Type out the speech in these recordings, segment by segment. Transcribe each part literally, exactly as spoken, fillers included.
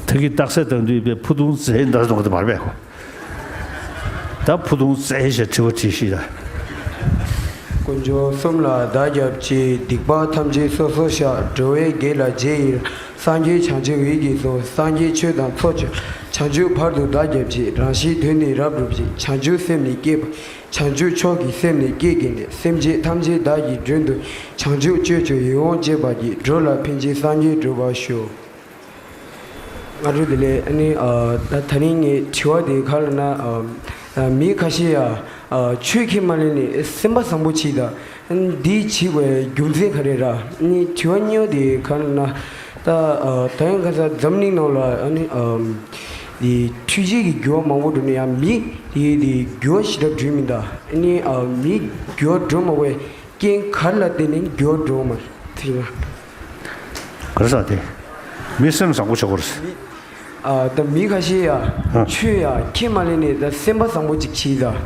ད་གི་རྟགས་གསལ་དང་འདུས་པའི་ཕུ་ཐུང་རྩེ་འདྲ་འདུག་དེ་མར་བས་གོ། ད་ཕུ་ཐུང་རྩེ་ཞེས་དྲི་བ་དྲིས་ཤིག་ལ། དཀོན་མཆོག་གསུམ་ལ་བདག་སྐྱབས་མཆི། སྡིག་པ་ཐམས་ཅད་སོ་སོར་བཤགས། འགྲོ་བའི་དགེ་ལ་རྗེས་ཡི་རང་། སངས་རྒྱས་བྱང་ཆུབ་འོད་ཀྱི་གསུང་། སངས་རྒྱས་ཆོས་དང་ཚོགས་མཆོག། བྱང་ཆུབ་བར་དུ་བདག་སྐྱབས་མཆི། རང་གཤིས་དུས་ནས་རབ་བསྒྲུབ་ཅིང་། བྱང་ཆུབ་སེམས་ནི་བསྐྱེད་པ། བྱང་ཆུབ་མཆོག་གི་སེམས་ནི་བསྐྱེད་བགྱིས་ནས། སེམས་ཅན་ཐམས་ཅད་བདག་གིས་མགྲོན་དུ། བྱང་ཆུབ་སྤྱོད་མཆོག་ཡིད་འོང་སྤྱད་པ་གྱིས། འགྲོ་ལ་ཕན་ཕྱིར་སངས་རྒྱས་འགྲུབ་པར་ཤོག། སྔ་དྲོ་བདེ་ལེགས། ཨ་ནི་ཨ་ད་ད་རིང་ངའི་དྲི་བ་དེ་ག་ལ་ན་ཨ་ཨ་མི་ཁ་ཤས་ཡ་ཨ་ཆོས་ཁས་མ་ལེན་ནས་སེམས་པ་བཟང་པོ་བྱེད་ད། འདི་བྱེད་དགོས་རྒྱུ་མཚན་ག་རེ་ར། ཨ་ནི་དྲི་བ་གཉིས་པ་དེ་ག་ལ་ན་ད་ཨ་ད་ཡང་ཁ་སང་འཛམ་གླིང་ནང་ལ་ཨ་ནི་ཨ་འདི་འཕྲུལ་ཆས་ཀྱི་འགྱུར་བ་མང་པོ་འགྲོ་ནས་ཡང་མི་དེ་དེ་འགྱུར་བ་ཞེ་དྲག་འགྲོ་མི་འདུག་ཨ་ནི་ཨ་མི་འགྱུར་བ་འགྲོ་མ་བས། རྐྱེན་ག་རེ་ལ་བརྟེན་ནས་འགྱུར་བ་འགྲོ་མ་ཐུབ་ན། ག་རེ་ཟེར་དེ། མི་སེམས་བཟང་པོ་བྱེད་དགོས་རེད། མི་ཨ་ད་མི་ཁ་ཤས་ཡ་ཨ་ཆོས་ཡ་ཁས་མ་ལེན་ནས་ད་སེམས་པ་བཟང་པོ་ཅིག་བྱེད་ད།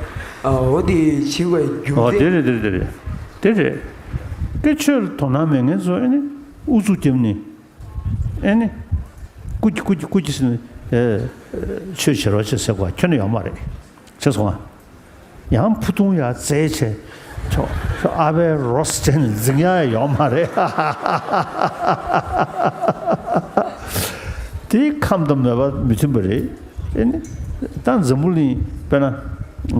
ཨ་འོ་དེ་བྱེད་དགོས་རྒྱུ་ཨོ་དེ་མཚན། རེད་དེ་རེད་དེ་རེད། དེ་རེད། དེ་ཆོས་ལ་དོ་སྣང་མེད་མཁན་ཚོ་ཨ་ནི་ཨུ་ཚུགས་རྒྱབ་ནས་ཨ་ནི་སྐུ་གྱི་སྐུ་གྱི་སྐུ་གྱི་ཟེར་ནས་ཨེ་ཆོས་བྱེད་རོགས་བྱེད་ཟེར་དགོས་ཁྱོན་ནས་ཡོད་མ་རེད། ཤེས་སོང་ཨ། ཡང་ཕུ་ཐུང་ཡར་བཙལ་བྱས། ཁྱོད་ཁྱོད་ཨ་ཕའི་རོ་སི་ཅན་འཛིང་ཡ་ཡོད་མ་རེད། དེའི་ཁམས་དང་མོས་པ་མི་མཐུན་པ་རེད། ཨེ་ནི། ད་འཛམ་བུ་གླིང་དཔེར་ན།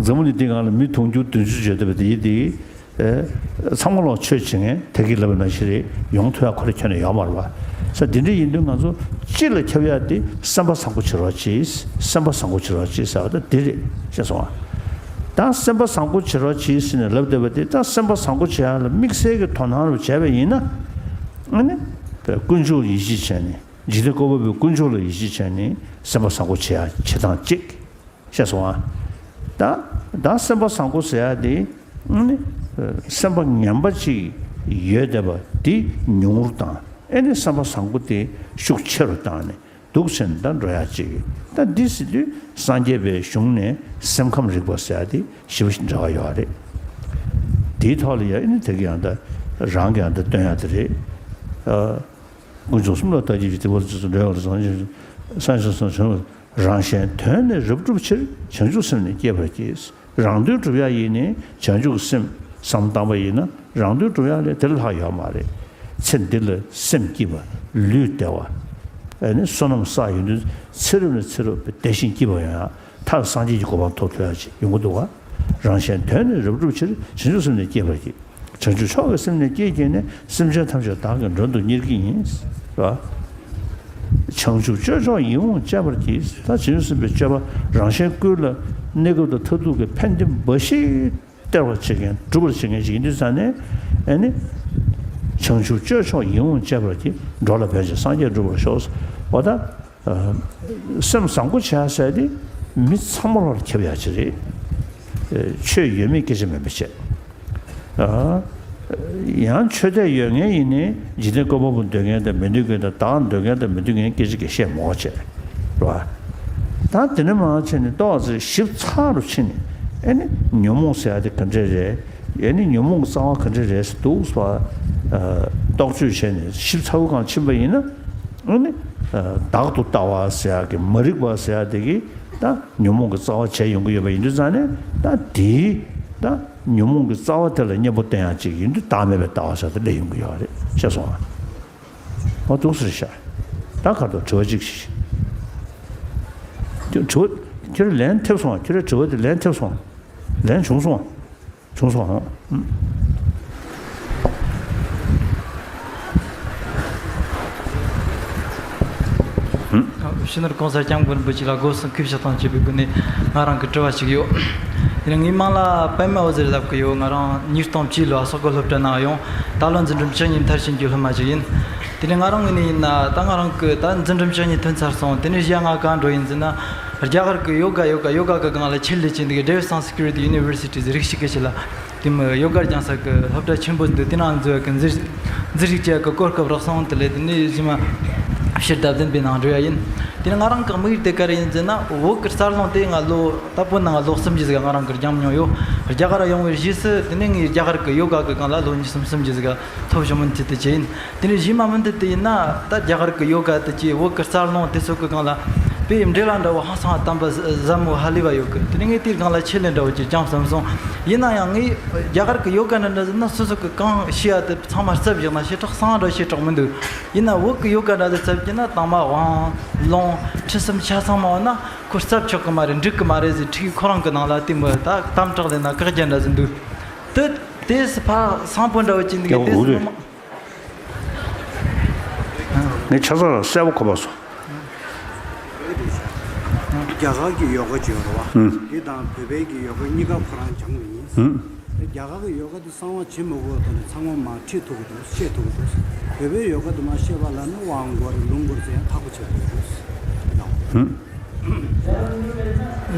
འཛམ་བུ་གླིང་འདི་སྒང་ལ་མི་དུང་ཕྱུར་བདུན་ཅུ་བརྗོད་བསྡད་པ་དེ་ཡིན་དེ། ཨེ། ཚང་མ་ལོག་ཆོས་བྱེད་མཁན་དེ་གི་ལབ་པ་ནང་བཞིན་རེད་ཡོང་ཐུབ་ཡ་ཁོ་རེ་ཁྱོན་ནས་ཡོད་མ་རེད་པ། ས་དེ་འདྲ་ཡིན་དུས་ང་ཚོ་སྤྱི་ལ་ཁྱབ་ཡ་དེ་སེམས་པ་བཟང་པོ་བྱེད་རོགས་གྱིས། སེམས་པ་བཟང་པོ་བྱེད་རོགས་གྱིས་ཟེར་བ་ད་དེ་རེད། ཤེས་སོང་ཨ། ད་སེམས་པ་བཟང་པོ་བྱེད་རོགས་གྱིས་ཟེར་ནས་ལབ་བསྡད་པ་དེ་ད་སེམས་པ་བཟང་པོ་བྱེད་ཡ་ལ་དམིགས་བསལ་གྱི་དོ་སྣང་རུ་བྱས་པ་ཡིན་ན། ཨ་ནི། དཀོན་མཆོག་ལ་ཡིད་ཆེས་བྱས་ནས་འཇིག་རྟེན་བཀོད་པ་པོའི་དཀོན་མཆོག་ལ་ཡིད་ཆེས་བྱས་ནས་སེམས་པ་བཟང་པོ་བྱེད་ཡ་བྱེད་སྟངས་གཅིག་ཤེས་སོང་ཨ། ད་ད་སེམས་པ་བཟང་པོ་ཟེར་ཡ་དེ་ནི་སེམས་པ་ངན་པ་ཅིག་ཡོད་བསྡད་པ་དེ་ཉུང་རུ་བཏང་། ཨེ་ནི་སེམས་པ་བཟང་པོ་དེ་ཤུགས་ཆེ་རུ་བཏང་ནས་འདུག་ཟེར་ནས་ད་འགྲོ་ཡ་ཅིག་ད་འདི་ཟེར་དུས་སངས་རྒྱས་པའི་གཞུང་ནས་སེམས་ཁམས་རིག་པ་ཟེར་ཡ་དེ་ཞེ་པོ་ཞིག་འབྲེལ་བ་ཡོད་རེད། དེའི་ཐོག་ལ་ཡ་ཨེ་ནི་དེ་གི་ཡང་ད་རང་གི་ཡང་ད་སྟོན་ཡ་དེ་རེད། ཨ། དཀོན་མཆོག་གསུམ་ལ་བདག་སྐྱབས་མཆི། སྡིག་པ་ཐམས་ཅད་སོ་སོར་བཤགས། འགྲོ་བའི་དགེ་ལ་རྗེས་སུ་བརྩོན་པ། སངས་རྒྱས་སོ་སོར་བྱོན་པ། རང་གཞན་དོན་ནི་རབ་བསྒྲུབ་ཕྱིར། བྱང་ཆུབ་སེམས་ནི་བསྐྱེད་པར་བགྱི། རང་དོན་སྒྲུབ་ཡ་ཡིན་ནི་བྱང་ཆུབ་སེམས་བསམ་བཏང་པ་ཡིན་ན་རང་དོན་སྒྲུབ་ཡ་ལས་དེ་ལས་ལྷག་ཡོད་མ་རེད། ཚེ་འདི་ལ་སེམས་སྐྱིད་པ་ལུས་བདེ་བ། ཨ་ནི་བསོད་ནམས་བསགས་ཡོང་དུས་ཚེ་རབས་ནས་ཚེ་རབས་བདེ་ཞིང་སྐྱིད་པ་ཡོང་ཡ། མཐར་སངས་རྒྱས་ཀྱི་གོ་འཕང་ཐོབ་ཐུབ་ཡ་ཅིག་ཡོང་གི་འདུག་ག། རང་གཞན་དོན་ནི་རབ་བསྒྲུབ་ཕྱིར། བྱང་ཆུབ་སེམས་ནི་བསྐྱེད་པར་བགྱི། བྱང་ཆུབ་མཆོག་གི་སེམས་ནི་བསྐྱེད་བགྱིས་ནས། སེམས་ཅན་ཐམས་ཅད་བདག་གིས་མགྲོན་དུ་གཉེར་གྱི་ཡིན། ར། བྱང་ཆུབ་སྤྱོད་མཆོག་ཡིད་འོང་སྤྱད་པར་བགྱི། ད་བྱང་ཆུབ་སེམས་དཔའི་སྤྱོད་པ་རང་གཞན་ཀུན་ལ་གནས་སྐབས་དང་མཐར་ཐུག་གི་ཕན་བདེ་འབའ་ཞིག་སྟེར་བར་བྱེད་མཁན་སྒྲུབ་པར་བྱེད་མཁན་ཞིག་ཡིན་དུས་ཙང་ནས་ཨ་ནི། བྱང་ཆུབ་སྤྱོད་མཆོག་ཡིད་འོང་སྤྱད་པར་བགྱི། འགྲོ་ལ་ཕན་ཕྱིར་སངས་རྒྱས་འགྲུབ་པར་ཤོག། འོ་ད། སེམས་བཟང་པོ་བྱ་ཟེར་དེ་མི་ཚང་མ་ལ་ཁྱབ་ཡ་ཅིག་རེད། ཆོས་ཡོད་མེད་སྐད་ཆ་མིན་པ་བྱས། ཡང་ཆོས་དད་ཡོད་མཁན་ཡིན་ནའི་འཇིག་རྟེན་བཀོད་པ་པོ་འདོད་མཁན་དང་མི་འདོད་མཁན་དང་བདག་འདོད་མཁན་དང་མི་འདོད་མཁན་སྐད་ཆ་གི་བཤད་མོ་བྱས། རེད་བ། ད་དེ་ནས་མར་ཕྱིན་ནས་ཏོག་ཙམ་ཞིབ་ཚགས་རུ་ཕྱིན་ནས་ཨེ་ནི་ཉོན་མོངས་ཟེར་ཡ་དེ་ག་འདྲས་རེད། ཨེ་ནི་ཉོན་མོངས་ཀྱི་རྩ་བ་ག་འདྲས་རེད་ཟེར་འདུག་ཟེར་བ། རྟོག་དཔྱོད་བྱས་ནས་ཞིབ་ཚགས་པོ་གང་ཕྱིན་པ་ཡིན་ན། ཨ་ནི། བདག་ཏུ་ལྟ་བ་ཟེར་ཡག་གི་མ་རིག་པ་ཟེར་ཡག་དེ་གིས་ད་ཉོན་མོངས་ཀྱི་རྩ་བ་བྱས་ཡོང་གི་ཡོད་པ་ཡིན་དུས་ཙང་ནས་ད་དེའི་ད་ཉོན་མོངས་ཀྱི་རྩ་བ་དེ་ལ་གཉེན་པོ་བསྟེན་ཡག་ཅིག་ཡིན་དུས་བདག་མེད་པའི་ལྟ་བ་ཟེར་དེ་སླེབས་ཡོང་གི་ཡོད་རེད། ཤེས་སོང་ཨ། འོ་འདུག་ཟེར་ཤག་ད་ག་དོ་དྲི་བ་གཅིག་ཞིག་དྲི་བ་ཁྱོད་ལན་ཐེབས་སོང་ཨ། ཁྱོད་རའི་དྲི་བ་དེ་ལན་ཐེབས་སོང་། ལན་བྱུང་སོང་ཨ། བྱུང་སོང་ཨང་། ཨ། སྤྱི་ནོར་གོང་ས་སྐྱབས་མགོན་རིན་པོ་ཆེ་ལ་སྒོ་གསུམ་གུས་ཕྱག་དང་བཅས་པའི་སྒོ་ནས་ང་རང་གི་དྲི་བ་ཞིག་ཡོད། དེ་ནས་ངའི་མིང་ལ་པད་མ་འོད་ཟེར་ལབ་ཀྱི་ཡོད། ང་རང་ཉིས་སྟོང་བཅུ་ལོ་སོག་པོ་སློབ་གྲྭ་ནང་ཡོང་། ད་ལོ་འཛིན་རིམ་བཅུ་གཉིས་མཐར་ཕྱིན་གྱི་སློབ་མ་ཞིག་ཡིན། དེ་ནས་ང་རང་ངོས་ནས་ཡིན་ན་ད་ང་རང་གི་ད་འཛིན་རིམ་བཅུ་གཉིས་ཐོན་ཚར་སོང་། དེ་ནས་གཞི་ང་གང་འགྲོ་ཡིན་ཟེར་ན། རྒྱ་གར་གྱི་ཡོ་ག་ཡོ་ག་ཡོ་ག་གི་སྒང་ལ་ཆེད་ལས་བྱས་འདུག་གི་Devi Sanskrit University རིགས་ཤིག་གི་ཆེད་ལ་དེ་མི་ཡོ་ག་སྦྱང་ས་གི་སློབ་གྲྭ་ཆེན་པོ་འདུག་དེ་ནང་འཛུལ་བའི་འཛུལ་འཛུལ་ཞུགས་བྱེད་གི་གོ་སྐབས་རག་སོང་། དེ་ལས་དེ་ནས་གཞི་མ་ ཕྱིར་བདག་འཛིན་པའི་ནང་འགྲོ་ཡ་ཡིན། དེ་ནས་ང་རང་གི་དམིགས་ཡུལ་དེ་ག་རེ་ཡིན་ཟེར་ན། བོད་ཀྱི་རྩ་རླུང་དེ་ང་ལོ་ད་བོད་ནང་ལོ་གསུམ་ཅིག་ཟིག་ང་རང་གིས་སྦྱངས་མྱོང་ཡོད། རྒྱ་གར་ཡོང་བའི་རྗེས་སུ་དེ་ནས་ངས་རྒྱ་གར་གྱི་ཡོ་ག་གི་སྒང་ལ་ལོ་གཉིས་གསུམ་གསུམ་ཅིག་ཟིག་ཐོབ་བྱུང་མིན་དེ་དེ་ཅི་ཡིན། དེ་ནས་གཞས་མ་མིན་དེ་དེ་ཡིན་ན། ད་རྒྱ་གར་གྱི་ཡོ་ག་དེ་ཅི། བོད་ཀྱི་རྩ་རླུང་དེ་ཚོ་གི་སྒང་ལ་དཔེ་འབྲེལ་བ་འདྲ་བོ་ཧང་སང་དམ་པ་ཟབ་མོ་ཧ་ལས་པ་ཡོད་གི། དེ་ནས་ངས་དེའི་སྒང་ལ་ཆེད་ལས་འདྲ་བོ་ཅིག་སྦྱངས་བསམ་སོང་། ཡིན་ན་ཡང་ངས་རྒྱ་གར་གྱི་ཡོ་ག་འདྲ་འདྲ་ཟེར་ན། སོ་སོ་གི་གང་ཤེས་ཡ་དེ་ཚང་མ་བརྩམས་བཞག་ན་ཞེ་དྲག་གསང་བ་འདྲ་ཞེ་དྲག་མི་འདུག། ཡིན་ན་བོད་ཀྱི་ཡོ་ག་འདྲ་ཟིག་བརྩམས་ཀྱི་ན། དྭངས་མ་དབང་རླུང་ཁྲི་གསུམ་ཆ་ཚང་མ་བ་ན་ཁོ་བརྩམས་ཆོག་གི་མ་རེད། འགྲིག་གི་མ་རེད་ཟེར། ཁྲིད་ཁོ་རང་གི་ནང་ལ་དེ་མོ་ད་དམ་དྲག་ལས་ན་བཀག་རྒྱ་འདྲ་ཟིག་འདུག། དེ་དེ་སི་ཕ་སང་ཕོ་འདྲ་བོ་ཅིག་འདུག། ཡང་དེ་འུ་སི་རེད། མ་ངས་ཆ་ཚང་ལ་གསལ་པོ་གོ་བ་སོང་། རྒྱ་གར་གྱི་ཡོ་ག་ཅིག་ཡོད་རེད་བ། ཧུམ། དེ་དང་བོད་པའི་གི་ཡོ་ག་གཉིས་ཀ་ཁོ་རང་སྦྱངས་པ་ཡིན། ཧུམ། རྒྱ་གར་གྱི་ཡོ་ག་དེ་གསང་བ་བྱེད་མི་དགོས་པའི་ཐོག་ནས་ཚང་མ་མར་ཁྲིད་ཐུབ་ཀྱི་འདུག། ཤེས་ཐུབ་ཀྱི་འདུག། བོད་པའི་ཡོ་ག་དེ་མར་ཤེས་པ་ལ་ནི་དབང་བསྐུར་རླུང་བསྐུར་ཚོ་ཡང་ཐག་པ་ཆོད་ཀྱི་འདུག། ཧུམ།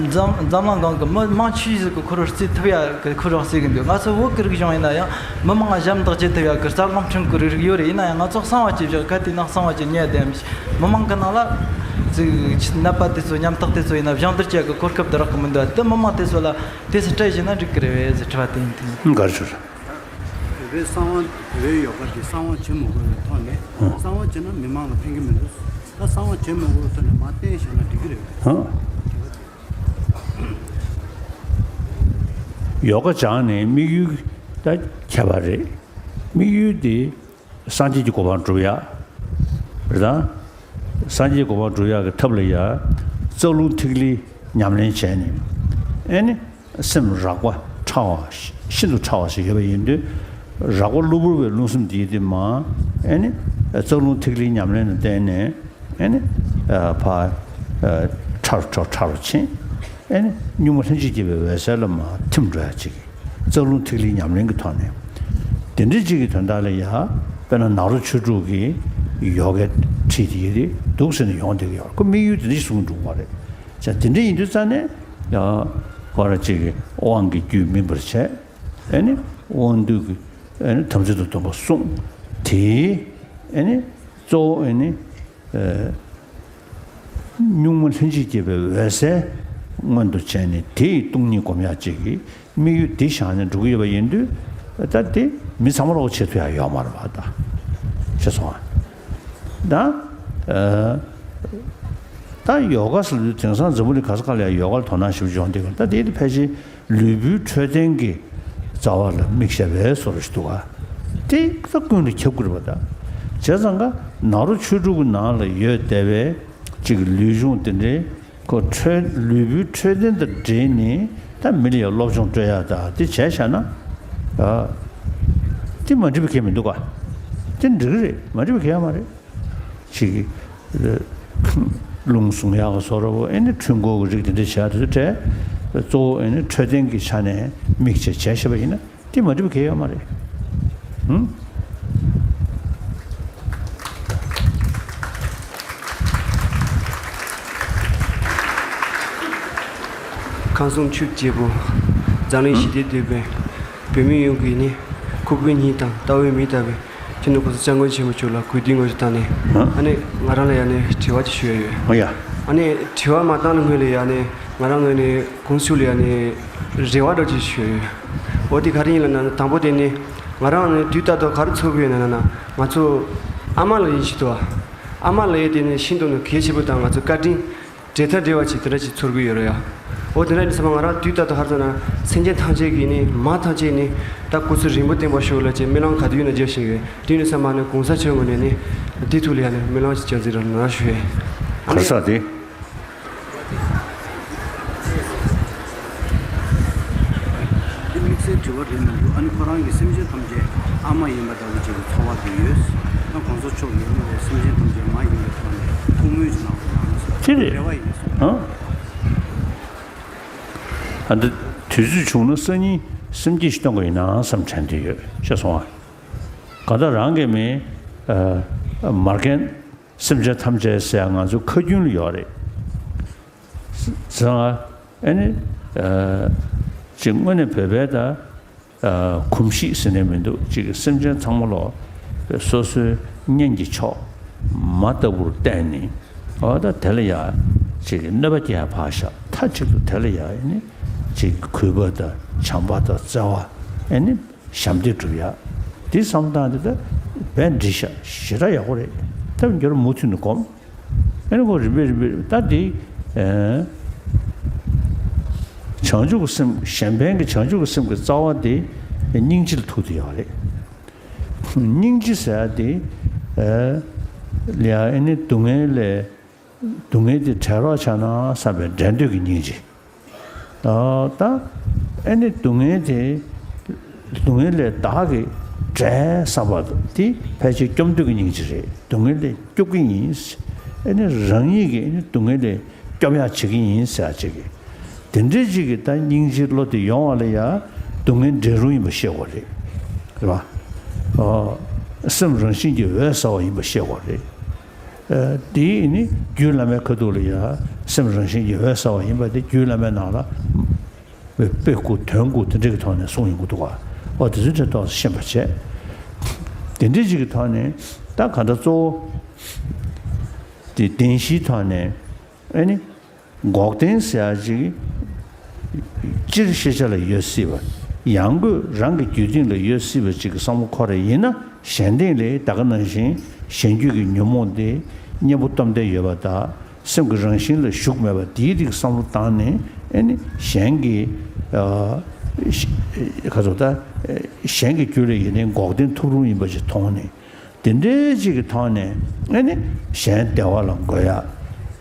འཛམ་འཛམ་གླིང་སྒང་གི་མི་མང་ཆེ་ཟིག་གིས་ཁོ་རང་རྩེ་ཐུབ་ཡ་གི་ཁོ་རང་རྩེ་གི་འདུག། ང་ཚོ་བོད་ཀྱི་རིག་གཞུང་ཡིན་ན་ཡང་མི་མང་ཞབས་འདེགས་བྱེད་ཐུབ་ཡ་གི་རྩ་རླུང་འཕྲིན་གྱི་རིགས་རིགས་ཡོད་རེད། ཡིན་ན་ཡང་ང་ཚོ་གསང་བ་བྱས་བཞག་ག་དེ་ནང་གསང་བ་བྱས་ཉལ་བསྡད་ཡ་མི་ཤེས། མི་མང་གི་ནང་ལ་ཅིག་ནད་པ་དེ་ཚོ་ཉམ་ཐག་དེ་ཚོ་ཡིན་ན་སྦྱོང་བརྡར་བྱེད་ཡ་གི་གོ་སྐབས་དེ་རག་གི་མི་འདུག། དེ་མི་མང་དེ་ཚོ་ལ་དེ་ཚོ་སྤྲད་བཞག་ན་འགྲིག་གི་རེད་བས་ཟེར་དྲི་བ་དེ་ཡིན། དེ་ཡིན། ག་རེ་ཟེར། བོད་པའི་གསང་བ། བོད་པའི་ཡོ་ག་འདི་གསང་བ་བྱེད་མི་དགོས་པའི་ཐོག་ནས། ཨོ། གསང་བ་བྱས་ན་མི་མང་ལ་ཕན་གྱི་མི་འདུག། ད་གསང་བ་བྱེད་མི་དགོས་པའི་ཐོག་ནས་མར་བསྟན་བཞག་ན་འགྲིག་གི་རེད། ཨོ། ཡོ་ག་སྦྱངས་ནས་དམིགས་ཡུལ་ད་ཁྱད་པར་རེད། དམིགས་ཡུལ་འདི་སངས་རྒྱས་ཀྱི་གོ་འཕང་སྒྲུབ་ཡ་རེད་ད། སངས་རྒྱས་གོ་འཕང་སྒྲུབ་ཡག་གི་ཐབས་ལ་ཡ། རྩ་རླུང་ཐིག་ལེའི་ཉམས་ལེན་བྱས་ནས། ཨེ་ནི། སེམས་རགས་པ་ཕྲ་བ་ཤིན་ཏུ་ཕྲ་བ་ཞིག་ཡོད་པ་ཡིན་དུས། རགས་པ་གློ་བུར་བའི་རླུང་སེམས་དེ་དེ་མ། ཨེ་ནི། རྩ་རླུང་ཐིག་ལེའི་ཉམས་ལེན་ལ་བརྟེན་ནས། ཨེ་ནི། ཕ། ཕྲ་རུ་ཕྲ་རུ་ཕྲ་རུ་ཕྱིན། ཨེ་ནི། གཉུག་མ་ལྷན་ཅིག་སྐྱེས་པའི་འོད་གསལ་ལ་མ་ཐིམ་འགྲོ་ཡ་ཅིག། རྩ་རླུང་ཐིག་ལེའི་ཉམས་ལེན་གྱི་ཐོག་ནས། དེ་འདྲ་ཅིག་གི་དོན་དག་ལ་ཡ། དཔེར་ན་ནཱ་རོ་ཆོས་དྲུག་གི་ཡོ་གའི་ཁྲིད་དེ་ཡི་རེད་འདུག་ཟེར་ནས་ཡོང་བསྡད་ཀྱི་ཡོད། ཁོ་དམིགས་ཡུལ་དེ་འདྲ་ཞིག་བཟུང་འགྲོ་བ་རེད། ཅག་དེ་འདྲ་ཡིན་དུས་ཙང་ནས་ཡ། ཁོ་ར་ཅིག་གི་དབང་གི་རྒྱུད་སྨིན་པར་བྱས། ཨེ་ནི། དབང་སྡུད་ཀྱི། ཨེ་ནི་དམ་ཚིག་ཏུ་སྡོམ་པ་བསྲུང་། དེའི། ཨེ་ནི། གཙོ་བོ་ཨེ་ནི། གཉུག་མ་ལྷན་ཅིག་སྐྱེས་པའི་འོད་གསལ་མངོན་དུ་བྱས་ནས། དེ་ཡི་སྟོང་ཉིད་སྒོམ་ཡག་ཅིག་གི་དམིགས་ཡུལ་འདི་བཞག་ནས་འགྲོ་གི་ཡོད་པ་ཡིན་དུས། ད་དེ་མི་ཚང་མ་ལོག་བྱེད་ཐུབ་ཡག་ཡོད་མ་རེད་པ། ད་ཤེས་སོང་ཨ། ད་ད་ཡོ་ག་ཟེར་དུས་དེང་སང་འཛམ་བུ་གླིང་ག་ས་ག་ལ་ཡ་ཡོ་ག་ལ་དོ་སྣང་ཞེ་པོ་ཅིག་ཡོང་བསྡད་ཀྱི་རེད། ད་དེ་དེ་ཕལ་ཆེར་ལུས་པོའི་འཕྲོད་བསྟེན་གྱི་རྩ་བ་ལ་དམིགས་བྱས་པའི་བཟོ་འདྲ་ཞིག་འདུག་ག། དེ་ད་ཀུན་ལ་ཁྱབ་ཀྱི་རེད་པ། ད་བྱས་ཙང་ཀ་ནཱ་རོ་ཆོས་དྲུག་གི་ནང་ལ་ཡོད་བསྡད་པའི་ཅིག་ལུས་སྦྱོང་དེ་འདྲའི་ཁོ་འཕྲོད་ལུས་པོའི་འཕྲོད་བསྟེན་དང་འབྲེལ་ནས་ད་མི་ལ་ཡང་སློབ་སྦྱོང་སྤྲོད་ཡ་ད་དེ་བྱས་བཞག་ན། ཨ། དེ་མ་འགྲིག་པ་གང་ཡང་མི་འདུག་ག། དེ་འགྲིག་གི་རེད། མ་འགྲིག་པ་གང་ཡང་མ་རེད། ཅིག། རླུང་བཟུང་ཡག་གི་བཟོ་འདྲ་བོ། ཨེ་ནི་འཕྲུལ་འཁོར་གྱི་རིགས་དེ་འདྲ་བྱས་དེ་ཚོ་བྲལ། གཙོ་བོ་ཨེ་ནི་འཕྲོད་བསྟེན་གྱི་ཆ་ནས་དམིགས་བྱས་བྱས་བཞག་པ་ཡིན་ན་དེ་མ་འགྲིག་པ་གང་ཡང་ཡོད་མ་རེད། ཧུམ། ཁམས་གསུམ་ཆོས་ཀྱི་རྒྱལ་པོ། འཛམ་གླིང་ཞི་བདེའི་དེད་དཔོན། བོད་མི་ཡོངས་ཀྱི་ནི། ཁུག་པའི་སྙིང་དང་ལྟ་བའི་མིག་ལྟ་བུའི། སྤྱི་ནོར་༸གོང་ས་༸སྐྱབས་མགོན་ཆེན་པོ་མཆོག་ལ་གུས་འདུད་ངོས་སུ་བཏང་ནས། ཨ་ནི་ང་རང་ལ་ཡ་ནི་དྲི་བ་ཅིག་ཞུ་ཡ་ཡོད། ཨོ་ཡ། ཨ་ནི་དྲི་བ་མ་བཏང་ནི་སྔོན་ལ་ཡ་ནི་ང་རང་ངོས་ནས་ཀུན་སྤྱོད་ལ་ཡ་ནི་རེ་བ་འདྲ་ཅིག་ཞུ་ཡ་ཡོད། འོ་དེ་ག་རེ་ཡིན་ལབ་ན། དང་པོ་དེ་ནི་ང་རང་ནི་དུས་ད་ལྟ་ག་རེ་ཚོར་གི་ཡོད་ན་ན་ན། ང་ཚོ་ཨ་མ་ལ་ཡིན་ཞིག་ཏུ། ཨ་མ་ལ་ཡ་དེ་ནི་ཤིན་ཏུ་ནི་གལ་ཆེན་པོ་དང་ང་ཚོ་བཀའ་དྲིན། འབྲལ་ཐབས་བྲལ་བ་ཅིག་དེ་འདྲ་ཅིག་ཚོར་གི་ཡོད་རེད་ཡ། འོ་དེ་འདྲ་ཡིན་ཙང་ང་རང་དུས་ད་ལྟ་ཧར་ཙམ་ན་སེམས་ཅན་ཐམས་ཅད་ཀྱི་ནི་མ་ཐམས་ཅད་ནི་ད་སྐུ་ཚེ་རིང་པོ་བརྟན་པར་ཤོག་ལབ་ཅིག་སྨོན་ལམ་ག་དུས་ཡིན་ན་རྒྱག་བཞིན་ཡོད། དེ་ཡིན་ཙང་མ་ནི་༸གོང་ས་མཆོག་ངོས་ནས་ནི་འདི་ཐུགས་ལ་ཡ་ནི་སྨོན་ལམ་ཅིག་རྒྱག་རྩིས་རང་གནང་ཞུ་ཡས། ག་ས་དེ། འདི་དམིགས་བསལ་དྲི་བ་རེད་མི་འདུག། ཨ་ནི་ཁོ་རང་གིས་སེམས་ཅན་ཐམས་ཅད་ཨ་མ་ཡིན་པ་ལྟ་བུ་ཅིག་གི་ཚོར་བ་དེ་ཡོད། ད་༸གོང་ས་མཆོག་གིས་ཨ་ནི་སེམས་ཅན་ཐམས་ཅད་མ་ཡིན་པའི་ཐོག་ནས་ཐུགས་སྨོན་ཅིག་གནང་རོགས་གནང་། དེ་རེད། རེ་བ་ཡིན་གསུངས། ཨ། ཨ་འདི་དུས་ཚོད་བྱུང་ན་སང་ཉིན་སེམས་བསྐྱེད་ཞིག་གཏོང་དགོས་ཡིན་ན་བསམ་དྲན་དུ་ཡོད། ཤེས་སོང་ཨ། གང་ལྟར་རང་གི་མི། ཨ། མ་རྒན་སེམས་ཅན་ཐམས་ཅད་ཟེར་ཡ་ང་ཚོ་ཁ་རྒྱུན་ལ་ཡོད་རེད། ཟེར་ང་། ཨ་ནི། ཨ། ཅིག་དངོས་གནས་བོད་པའི་ད། ཨ། གོམས་གཤིས་ཟེར་ནས་མི་འདུག། ཅིག་སེམས་ཅན་ཚང་མ་ལོ་སོ་སོའི་གཉེན་གྱི་ཕྱོགས། མ་ལྟ་བུར་བལྟས་ནས། འོ་ད་དེ་ལ་ཡ་ཅིག་གི་གནོད་པ་སྐྱེལ་ཡ་ཕར་བཞག་མཐའ་གཅིག་ཏུ་དེ་ལ་ཡ་ཨེ་ནི་ཅིག་གི་གུས་པ་དང་བྱམས་པ་དང་བརྩེ་བ་ཨེ་ནི་ཞབས་འདེགས་སྒྲུབ་ཡ། འདི་བསམ་སྟངས་འདི་ད་བས་འགྲིག་ཤག་ཞེ་དྲག་ཡག་པོ་རེད། ད་འགྱུར་མུ་མཐུད་ནས་སྒོམ། ཨེ་ནི་ཁོ་རིམ་པས་རིམ་པས་ད་འདི་ཨེ་བྱང་ཆུབ་ཀྱི་སེམས། གཞན་ཕན་གྱི་བྱང་ཆུབ་ཀྱི་སེམས་ཀྱི་རྩ་བ་དེ་སྙིང་རྗེ་ལ་ཐུག་བསྡད་ཡོད་རེད། སྙིང་རྗེ་ཟེར་ཡ་དེ་ཨེ་ལ་ཡ་ཨེ་ནི་སྡུག་བསྔལ་ལས། སྡུག་བསྔལ་དེ་བྲལ་རོགས་བྱ་ན་བསམ་པའི་འབྲལ་འདོད་ཀྱི་སྙིང་རྗེ། ད་ད་ཨེ་ནི་སྡུག་བསྔལ་དེ། སྡུག་བསྔལ་ལས་བདག་གིས་བྲལ་བསམ་པ་དེ་ཕལ་ཆེར་སྐྱོབ་འདོད་ཀྱི་སྙིང་རྗེ་རེད། སྡུག་བསྔལ་ལས་སྐྱོབ་ཀྱི་ཡིན། ཨེ་ནི་རང་ཉིད་ཀྱིས་ཨེ་ནི་སྡུག་བསྔལ་ལས་སྐྱོབ་ཡག་བྱེད་ཀྱི་ཡིན་ཟེར་ཡག་ཅིག་གི། དེ་འདྲའི་ཅིག་གི་ད་སྙིང་རྗེའི་བློ་དེ་ཡོང་བ་ལ་ཡ་སྡུག་བསྔལ་འབྲལ་རུང་ཡིན་པ་ཤེས་དགོས་རེད། རེད་པ། ཨོ། སེམས་རང་བཞིན་གྱིས་འོད་གསལ་བ་ཡིན་པ་ཤེས་དགོས་རེད། ཨ་དེ་ནི་རྒྱུད་བླ་མའི་ཁ་ཐུག་ལ་ཡ་སེམས་རང་བཞིན་གྱིས་འོད་གསལ་བ་ཡིན་པ་དེ་རྒྱུད་བླ་མའི་ནང་ལ་དཔེ་དགུ་དོན་དགུ་དེ་འདྲ་གི་ཐོག་ནས་གསུངས་ཡོང་གི་འདུག་ག། ཨོ་དེ་ཚོ་དེ་ཐོག་ཤེས་པ་བྱས། དེ་འདྲ་ཅིག་གི་ཐོག་ནས་ད་ག་འདྲ་གཙོ་བོ་དེ་བདེན་བཞིའི་ཐོག་ནས་ཨེ་ནི། འགོག་བདེན་ཟེར་ཡ་ཅིག་སྤྱིར་ཤེས་བྱ་ལ་ཡོད་སྲིད་པ། ཡང་སྒོས་རང་གི་རྒྱུད་སྟེང་ལ་ཡོད་སྲིད་པ་ཅིག་གི་བསམ་བློ་འཁོར་བ་ཡིན་ན། གཞན་སྟེང་ལས་ད་ག་ནང་བཞིན་གཞན་རྒྱུད་ཀྱི་ཉོན་མོངས་དེ་གཉེན་པོ་སྟོབས་ལྡན་ཡོད་པ་དང་སེམས་ཀྱི་རང་བཞིན་ལ་ཞུགས་མེད་པ་དེའི་རིགས་བསམ་བློ་བཏང་ནས། ཨེ་ནི་གཞན་གྱི་ཨ་ག་ཚོད་ད་གཞན་གྱི་རྒྱུད་ལ་ཡིན་ནའི་འགོག་བདེན་ཐུབ་རུང་ཡིན་པ་ཞིག་མཐོང་ནས། དེ་འདྲའི་ཅིག་གི་ཐོག་ནས་ཨེ་ནི་གཞན་བདེ་བ་ལ་འགོད་ཡ།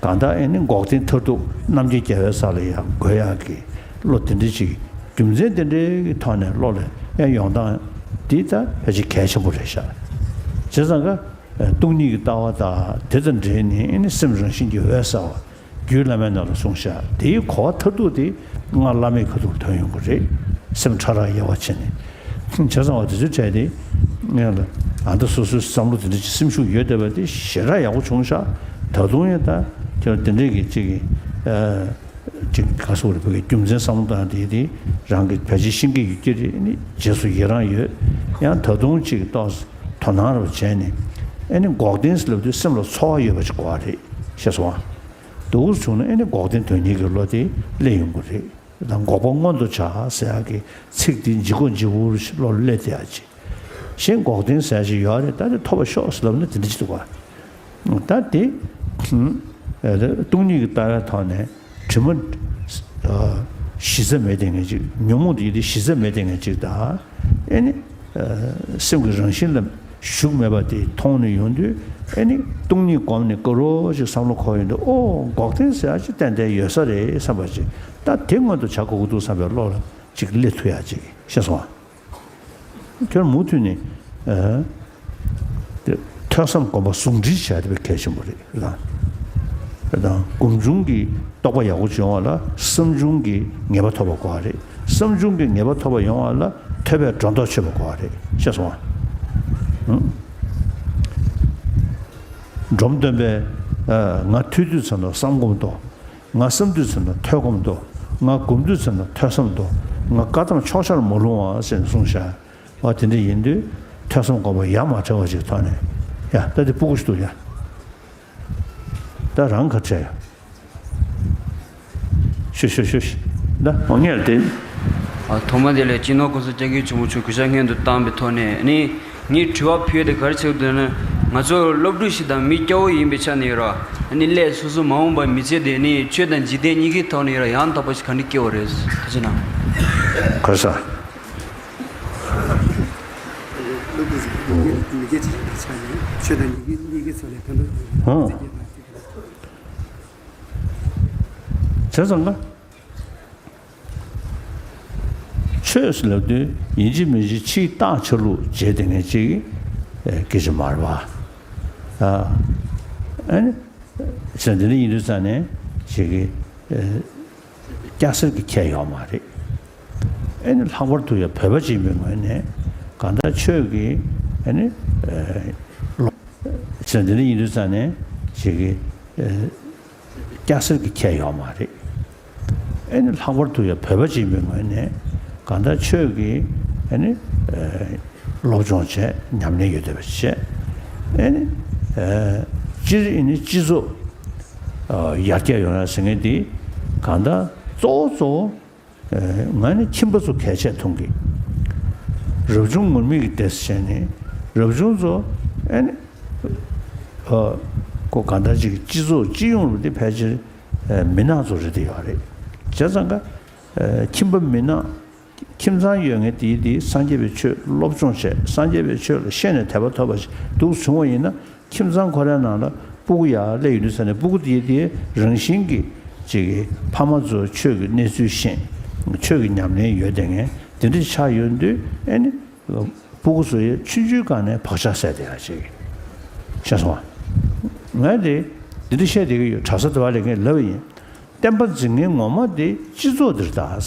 གང་ལྟར་ཨེ་ནི་འགོག་བདེན་མཐར་ཐུག་རྣམ་མཁྱེན་རྒྱལ་བའི་ས་ལ་ཡང་འགོད་ཡག་གི་བློ་དེ་འདྲ་ཅིག་རྒྱུ་མཚན་དེ་འདྲའི་གི་ཐོག་ནས་བློ་ལ་ཡང་ཡོང་སྟངས་འདི་ད་ཕལ་ཆེར་གལ་ཆེན་པོ་རེད་ཤག་བྱས་ཙང་ཀ་སྟོང་ཉིད་ཀྱི་ལྟ་བ་དང་དེ་དང་འབྲེལ་ནས་ཨེ་ནི་སེམས་རང་བཞིན་གྱིས་འོད་གསལ་བ། རྒྱུད་བླ་མའི་ནང་ལ་གསུངས་ཤག་དེའི་གོ་བ་མཐར་ཐུག་དེ་སྔགས་བླ་མེད་ཁ་ཐུག་ཐོན་ཡོང་གི་རེད། སེམས་ཕྲ་རགས་དབྱེ་བ་ཕྱེ་ནས། བྱས་ཙང་བ་དེ་ཚོའི་གྲས་དེ་ང་ལ་ཨ་ད་སོ་སོའི་བསམ་བློ་དེ་འདྲ་ཅིག་སེམས་ཤུགས་ཡོད་བསྡད་པ་དེ་ཞེ་དྲག་ཡག་པོ་བྱུང་ཤག་ད་དུང་ཡང་ད་ཁྱོད་དེ་འདྲས་ཀྱི་ཅིག་གི་ཨ་ཅིག་ག་སོགས་རེད། བོད་ཀྱི་རྒྱུ་མཚན་བསམ་བློ་བཏང་དེ་དེ་རང་གི་ཕལ་ཆེར་ཤེས་ཀྱི་ཡོད་ཀྱི་རེད། ཨ་ནི་རྗེས་སུ་ཡི་རང་ཡོད། ཡང་ད་དུང་ཅིག་ཏོག་ཙམ་དོ་སྣང་རུ་བྱས་ནས། ཨ་ནི་འགོག་བདེན་ཟེར་ལབ་དུས་སེམས་ལ་ཚོར་བ་ཡོད་པ་ཅིག་དགོས་པ་རེད། ཤེས་སོང་ཨ། འདུག་བྱུང་ན་ཨེ་ནི་འགོག་བདེན་དོན་གཉེར་གྱི་བློ་དེ་སླེབས་ཡོང་གི་རེད། ད་འགོག་པ་མངོན་དུ་བྱ་ཟེར་ཡག་གི་ཚིག་དེ་ལྗིད་ཁོག་ལྗིད་པོ་བློ་སླེབས་བསྡད་ཡག་ཅིག་གཞན་འགོག་བདེན་ཟེར་ཡག་ཅིག་ཡོད་རེད། ད་དེ་ཐོབ་པར་ཤོག་ཟེར་ལབ་ན་དེ་འདྲ་ཅིག་འདུག་ག་ད་དེ་སྟོང་ཉིད་ཀྱི་ལྟ་བའི་ཐོག་ནས་དྲི་མ་གཞི་རྩ་མེད་བསྡད་མཁན་ཅིག་ཉོན་མོངས་དེ་ཡི་དེ་གཞི་རྩ་མེད་བསྡད་མཁན་ཅིག་དང་། ཨེ་ནི། སེམས་ཀྱི་རང་བཞིན་ལ་ཞུགས་མེད་པ་དེ་མཐོང་ནས་ཡོང་དུས། ཨེ་ནི་སྟོང་ཉིད་བསྒོམས་ནས་དགའ་རབ་ཅིག་བསམ་བློ་འཁོར་ཡོང་དུས། ཨོ་འགོག་བདེན་ཟེར་ཡག་ཅིག་ཏན་ཏན་ཡོད་ས་རེད་བསམ་པ་ཅིག་ད་དེ་མངོན་དུ་བྱ་དགོས་ཀྱི་འདུག་བསམ་པའི་བློ་ལ་ཅིག་སླེབས་ཐུབ་ཡག་ཅིག་ཤེས་སོང་ཨ། ཁྱོད་མུ་མཐུད་ནས་ཨ་དེ་ཐོས་བསམ་སྒོམ་པ་ཟུང་འབྲེལ་བྱ་དེ་དཔེ་གལ་ཆེན་པོ་རེད་ལ། དང་སྒོམ་བྱུང་གི་རྟོགས་པ་ཡག་པོ་བྱུང་བ་ལ་བསམ་བྱུང་གི་ངེས་པ་ཐོབ་པ་དགོས་པ་རེད། བསམ་བྱུང་གི་ངེས་པ་ཐོབ་པ་ཡོང་བ་ལ་ཐོས་པས་སྒྲོ་འདོགས་ཆོད་པ་དགོས་པ་རེད། ཤེས་སོང་ཨ། ཨང་། འབྲོམ་སྟོན་པས་ཨ་ང་ཐོས་དུས་ཙམ་ལ་བསམ་སྒོམ་དོ། ང་བསམ་དུས་ཙམ་ལ་ཐོས་སྒོམ་དོ། ང་སྒོམ་དུས་ཙམ་ལ་ཐོས་བསམ་དོ། ང་བཀའ་གདམས་ཕྱོགས་ཆར་མ་ལྷུང་བ་ཟེར་ནས་གསུངས་ཤག་འོ་དེ་འདྲ་ཡིན་དུས་ཐོས་བསམ་སྒོམ་པ་ཡ་མ་བྲལ་བ་ཅིག་ཐོག་ནས། ཡ་ད་དེ་སྤུ་གུ་ཞིག་འདུག་ཡ། ད་རང་ག་བྲལ་ཡ། ཤུ་ཤུ་ཤུ་ཤུ། ད་འོ་ངས་ལ་དེ། ཨ་ཐོག་མ་དེ་ལ་སྤྱི་ནོར་༸གོང་ས་༸སྐྱབས་མགོན་ཆེན་པོ་མཆོག་གུས་ཕྱག་སྔོན་དུ་བཏང་བའི་ཐོག་ནས་ནི། ངས་དྲི་བ་ཕུལ་ཡ་དེ་ག་རེ་ཟེར་འདོད་ན། ང་ཚོ་སློབ་ཕྲུག་ཞིག་དང་མི་སྐྱ་བོ་ཡིན་པའི་ཆ་ནས་ཡོད་ར། ཨ་ནི་སླད་སོ་སོ་མ་འོངས་པར་མི་ཚེ་དེ་ནི་ཆོས་དང་འཇིག་རྟེན་གཉིས་ཀའི་ཐོག་ནས་ཡོད་ར་ཡང་དག་པ་ཞིག་ག་འདྲ་སྐྱེ་བ་རེད། ཐུགས་རྗེ་གནང་། ག་རེ་ཟེར། སློབ་ཕྲུག་ཞིག་མི་སྐྱ་ཅིག་ཡིན་པའི་ཆ་ནས་ཆོས་དང་འཇིག་རྟེན་གཉིས་ཀའི་ཐོག་ནས་ཕན་ཐོགས་ཡོད་རེད། ཨང་། བྱས་ཙང་ཀ་ཆོས་ཟེར་ལབ་དུས་ཡིན་གཅིག་མིན་གཅིག་ཕྱིའི་རྟགས་ཆ་ལུགས་བྱས་བསྡད་མཁན་ཅིག་གི་སྐད་ཆ་མ་རེད་པ། ཨ་ནི་བྱས་འདི་འདྲ་ཡིན་དུས་ཙང་ནས་ཅིག་གི་སྐྱ་སེར་གྱི་ཁྱད་ཡོད་མ་རེད། ཨ་ནི་ལྷག་པར་དུ་ཡང་བོད་པ་ཅིག་ཡིན་པའི་ངོས་ནས་གང་ལྟར་ཆོས་ཀྱི་ཨ་ནི་ལོ་བྱས་འདི་འདྲ་ཡིན་དུས་ཙང་ནས་ཅིག་གི་སྐྱ་སེར་གྱི་ཁྱད་ཡོད་མ་རེད། ཨེ་ནི་ལྷག་པར་དུ་ཡང་བོད་པ་ཅིག་ཡིན་པའི་ངོས་ནས་གང་ལྟར་ཆོས་ཀྱི་ཨེ་ནི་སློབ་སྦྱོང་བྱས། ཉམས་ལེན་ཡོད་བསྡད་པ་བྱས། ཨེ་ནི་ ཨ་སྤྱིར་ཨེ་ནི་སྤྱི་ཚོགས་ཨ་ཡར་རྒྱས་ཡོང་ཡ་ཟེར་མཁན་དེ་གང་ལྟར་གཙོ་བོ་གཙོ་བོ་ཨ་ང་ནི་ཁྱིམ་པ་ཚོ་གལ་ཆེ་མཐོང་གི། རབ་བྱུང་ངུར་སྨྲིག་གི་སྡེ་ཟེར་བྱས་ནས་རབ་བྱུང་ཚོ་ཨེ་ནི་ཨ་ཁོ་གང་ལྟར་ཅིག་སྤྱི་ཚོགས་སྤྱི་ཡོངས་ལ་དེ་ཕལ་ཆེར་ཨ་མི་ནག་ཚོ་རེད་དེ་ཡོད་རེད། བྱས་ཙང་ཀ་ཨ་ཁྱིམ་པ་མི་ནག་ཁྱིམ་ཚང་ཡོད་མཁན་དེའི་དེའི་སངས་རྒྱས་པའི་ཆོས་སློབ་སྦྱོང་བྱས། སངས་རྒྱས་པའི་ཆོས་ལ་ཤེས་ནས་དད་པ་ཐོབ་པ་ཞིག་འདུག་བྱུང་བ་ཡིན་ན། ཁྱིམ་ཚང་ཁོ་རའི་ནང་ལ་སྤུ་གུ་ཡར་སླེབས་ཡོང་དུས་ཙ་ནས་སྤུ་གུ་དེའི་དེའི་རང་བཞིན་གྱིས་ཅིག་གི་ཕ་མ་ཚོ་ཆོས་ཀྱི་གནས་ཚུལ་ཤེས། ཆོས་ཀྱི་ཉམས་ལེན་ཡོད་བསྡད་མཁན་དེ་འདྲ་ཆགས་ཡོང་དུས་ཨེ་ནི་སྤུ་གུ་ཚོ་ཡི་ཆུང་ཆུང་སྒང་ནས་བག་ཆགས་སད་བསྡད་ཡ་ཅིག་ཤེས་སོང་ང་། ངས་དེ་འདི་འདྲ་བཤད་བསྡད་ཀྱི་ཡོད། གྲྭ་ས་དེ་བ་ལས་ངས་ལབ་པ་ཡིན། བསྟན་པ་འཛིན་མཁན་ངོ་མ་དེ་སྤྱི་ཚོགས་འདིར་གདའ།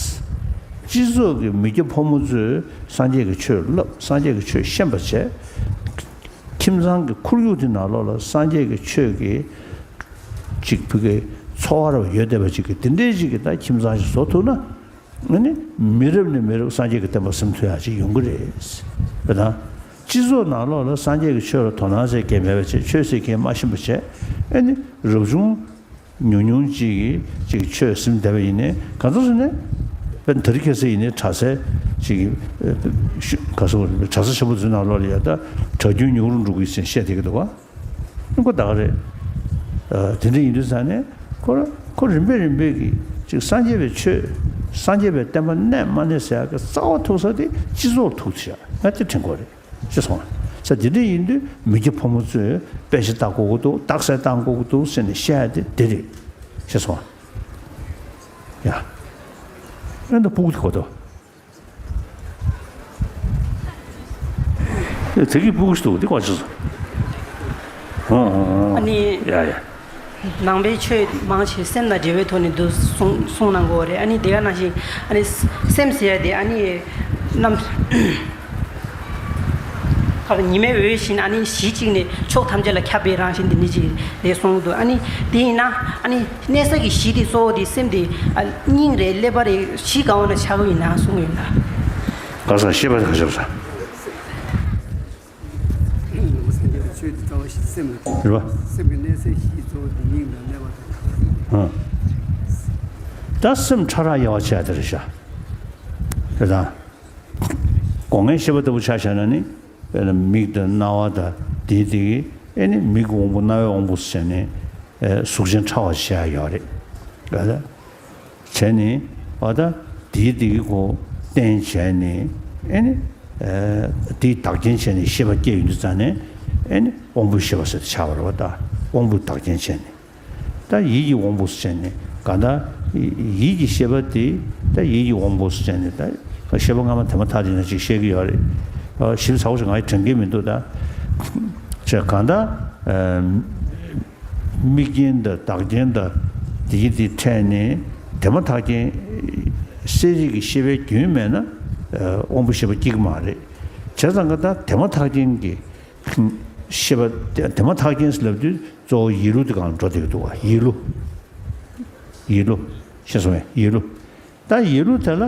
སྤྱི་ཚོགས་ཀྱི་མི་སྐྱ་ཕོ་མོ་ཚོས་སངས་རྒྱས་ཀྱི་ཆོས་བསླབ། སངས་རྒྱས་ཀྱི་ཆོས་ཤེས་པ་བྱས། ཁྱིམ་ཚང་གི་ཁོར་ཡུག་དེ་ནང་ལོགས་ལ་སངས་རྒྱས་ཀྱི་ཆོས་ཀྱི་ཅིག་བུ་གའི་འཚོ་བ་ར་ཡོད་བསྡད་པ་ཅིག་གི་དེ་འདྲའི་ཅིག་གི་ད་ཁྱིམ་ཚང་ཞིག་བཟོ་ཐུབ་ན། ཨ་ནི་མི་རབས་ནས་མི་རབས་སངས་རྒྱས་ཀྱི་བསྟན་པ་སིམ་ཐུབ་ཡག་ཅིག་ཡོང་གི་རེད། དཔེར་ན། སྤྱི་ཚོགས་ནང་ལོགས་ལ་སངས་རྒྱས་ཀྱི་ཆོས་ལ་དོ་སྣང་ཟེར་མཁན་མེད་པ་བྱས། ཆོས་ཟེར་མཁན་མ་ཤེས་པ་བྱས། ཨ་ནི་རབ་བྱུང་ཉུང་ཉུང་ཅིག་གིས་ཅིག་ཆོས་སིམ་བསྡད་པ་ཡིན་ནའི་གང་ཚོད་ཟེར་ནས། དཔེར་ན་དེ་རིང་ཁ་སང་ཡིན་ནའི་གྲྭ་སའི་ཅིག་ག་ཟེར་དགོས་རེད། གྲྭ་ས་ཆེན་པོ་ཚོའི་ནང་ལོགས་ལ་ཡ་ད་གྲྭ་རྒྱུན་ཉུང་རུ་འགྲོ་གི་ཟེར་བཤད་བསྡད་ཀྱི་འདུག་ག་ཁོ་ད་ག་རེད། ཨ་དེ་འདྲ་ཡིན་དུས་ཙ་ནས་ཁོ་ར་ཁོ་རིམ་པས་རིམ་པས་ཀྱིས་ཅིག་སངས་རྒྱས་པའི་ཆོས། སངས་རྒྱས་པའི་བསྟན་པ་གནས་མ་གནས་ཟེར་ཡག་གི་རྩ་བ་ཐུག་ས་དེ་སྤྱི་ཚོགས་ཐུག་ཤག་ང་དེ་དྲན་གྱི་ཡོད་རེད། ཤེས་སོང་ང་། ས་དེ་འདྲ་ཡིན་དུས་མི་སྐྱ་ཕོ་མོ་ཚོས་དཔེ་ཆ་ལྟ་དགོས་ཀྱི་འདུག་རྟགས་གསལ་བཏང་དགོས་ཀྱི་འདུག་ཟེར་ནས་བཤད་ཡ་དེ་དེ་རེད། ཤེས་སོང་ང་། ཡ། ཨེ་འདི་སྤུ་གུ་དེ་གོ་དོ། དེ་གི་སྤུ་གུ་ཞིག་འདུག་འདི་གོ་ཆོག་སོང་། ཨོ་ཨོ་ཨོ། ཨ་ནི། ཡ་ཡ། ནང་པའི་ཆོས་མང་ཆེ་སེམས་དང་འབྲེལ་བའི་ཐོག་ནས་འདུག་གསུང་གསུང་གནང་གི་ཡོད་རེད། ཨ་ནི་དེ་ག་ནང་བཞིན་ཨ་ནི་སེམས་ཟེར་ཡ་དེ་ཨ་ནི་རྣམ་ཉི་མའི་འོད་བཞིན་ཨ་ནི་གཞི་གཅིག་ནས་ཕྱོགས་ཐམས་ཅད་ལ་ཁྱབ་པའི་རང་བཞིན་དེ་འདྲ་ཅིག་རེད་གསུངས་འདུག་ཨ་ནི་དེ་ཡིན་ན་ཨ་ནི་གནས་ས་གི་གཞི་དེ་གཙོ་བོ་དེ་སེམས་དེ་ཨ་སྙིང་རེད། ཀླད་པ་རེད། གཞི་གང་བ་ན་ཆགས་ཀྱི་ཡིན་ན་གསུངས་ཡོད་ལ། ག་ས་ཤེས་པ་དང་ཤེས་པ་ས། སངས་རྒྱས་པའི་ཆོས་དེ་རྩ་བ་ཞིག་སེམས་ལ། རེད་པ། སེམས་ཀྱི་གནས་ཚད་གཞི་གཙོ་བོ་དེ་སྙིང་དང་ཀླད་པ་དང་ཁ་ཚུལ་ཨ། ད་སེམས་ཕྲ་རགས་ཡལ་བ་བྱས་དེ་རེད་ཤག་རེད་དང་། སྒོ་ལྔའི་ཤེས་པ་ལྟ་བུ་ཆ་བཞག་ན་ནི། དཔེར་ན་མིག་དང་རྣ་བ་དང་དེའི་དེ་གི་ཨེ་ནི་མིག་གི་དབང་པོ་རྣ་བའི་དབང་པོ་ཟེར་ནས་ཨེ་གཟུགས་ཅན་ཕྲ་བ་བྱས་ཡོད་རེད། རེད་དང་། བྱས་ནས་ཨ་ད་དེའི་དེ་གི་གོ་བརྟེན་བྱས་ནས་ཨེ་ནི་ཨེ་དེའི་བདག་རྐྱེན་བྱས་ནས་ཤེས་པ་སྐྱེ་ཡོང་དུས་ཙ་ནས་ཨེ་ནི་དབང་པོའི་ཤེས་པ་ཟེར་ཏེ་ཆགས་པ་རེད་པ། ད་དབང་པོའི་བདག་རྐྱེན་བྱས་ནས། ད་ཡིད་ཀྱི་དབང་པོ་ཟེར་ནས་གང་ལྟར་ཡིད་ཀྱི་ཤེས་པ་དེ་ད་ཡིད་ཀྱི་དབང་པོ་ཟེར་ནས་ད་ཤེས་པ་སྔ་མ་དེ་མ་ཐག་དེ་ན་ཅིག་བཤད་ཀྱི་ཡོད་རེད། ཞིབ་ཚགས་པོ་ཞིག་ང་ཡི་དྲན་གྱི་མི་འདུག་ད་ཅེས་གང་ལྟར་དམིགས་རྐྱེན་དང་བདག་རྐྱེན་དང་དེ་ཡི་དེ་འཕྲད་ནས་དེ་མ་ཐག་རྐྱེན་གསལ་རིག་གི་ཤེས་པའི་རྒྱུན་མེད་ན་དབང་པོ་ཤེས་པ་སྐྱེ་གི་མ་རེད། བྱས་ཙང་ཀ་ད་དེ་མ་ཐག་རྐྱེན་གྱི་ཤེས་པ་དེ་དེ་མ་ཐག་རྐྱེན་ཟེར་ལབ་དུས་གཙོ་བོ་ཡིད་བློ་དེ་སྒང་ལ་འགྲོ་བསྡད་ཀྱི་འདུག་བ། ཡིད་བློ། ཡིད་བློ། ཤེས་སོང་བས་ཡིད་བློ། ད་ཡིད་བློ་དེ་ལ་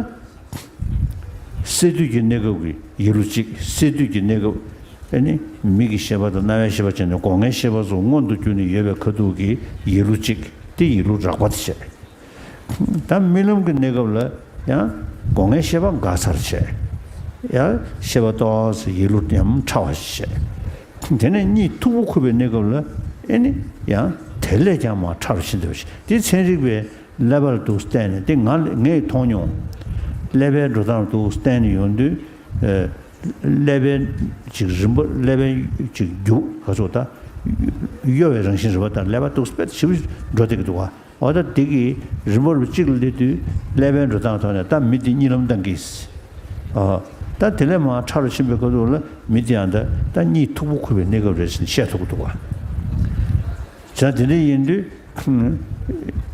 སད་དུས་ཀྱི་གནས་སྐབས་ཀྱི་ཡིད་བློ་གཅིག་སད་དུས་ཀྱི་གནས་སྐབས་ཨེ་ནི་མིག་གི་ཤེས་པ་དང་རྣ་བའི་ཤེས་པ་བྱས་ནས་སྒོ་ལྔའི་ཤེས་པ་ཚོ་མངོན་དུ་གྱུར་ནས་ཡོད་པའི་ཁ་ཐུག་གི་ཡིད་བློ་གཅིག་དེ་ཡིད་བློ་རགས་པ་དེ་བྱས། ད་རྨི་ལམ་གྱི་གནས་སྐབས་ལ་ཡང་སྒོ་ལྔའི་ཤེས་པ་འགག་ཚར་བྱས། ཡང་ཤེས་པ་ཏོག་ཙམ་ཡིད་བློ་ཉམས་ཕྲ་བ་ཞིག་བྱས། དེ་ནས་གཉིད་མཐུག་པོ་ཁུག་པའི་གནས་སྐབས་ལ་ཨེ་ནི་ཡང་དེ་ལས་ཀྱང་མར་ཕྲ་རུ་ཕྱིན་འདུག་ཞིག་དེ་ཚན་རིག་པས་ཀླད་པ་ལ་འདུག་བལྟས་ནས་དེ་ང་ངས་མཐོང་མྱོང་། ཀླད་པའི་འགྲོ་སྟངས་ལ་འདུག་བལྟས་ནས་ཡོང་དུས་ཀླད་པའི་ཅིག་རིམ་པ་ཀླད་པའི་ཅིག་རྒྱུ་ག་ཚོད་ད་གཡོ་བའི་རང་བཞིན་རེད་པ། ད་ཀླད་པ་འདུག་དཔེ་ཞིབ་འགྲོ་བསྡད་ཀྱི་འདུག་བ། འོ་ད་འདི་གི་རིམ་པ་རུ་གཅིག་ལ་སླེབས་དུས་ཀླད་པའི་འགྲོ་སྟངས་ཐོག་ནས་ད་མི་འདི་གཉིད་ལམ་བཏང་གིས། ཨ། ད་དེ་ལས་མར་ཕྲ་རུ་ཕྱིན་པའི་སྐབས་སུ་ལ་མི་འདི་ཡང་ད་ད་གཉིད་མཐུག་པོ་ཁུག་པའི་གནས་སྐབས་རེད་ཟེར་ནས་བཤད་ཐུབ་ཀྱི་འདུག་ག་བྱས་དེ་འདྲ་ཡིན་དུས་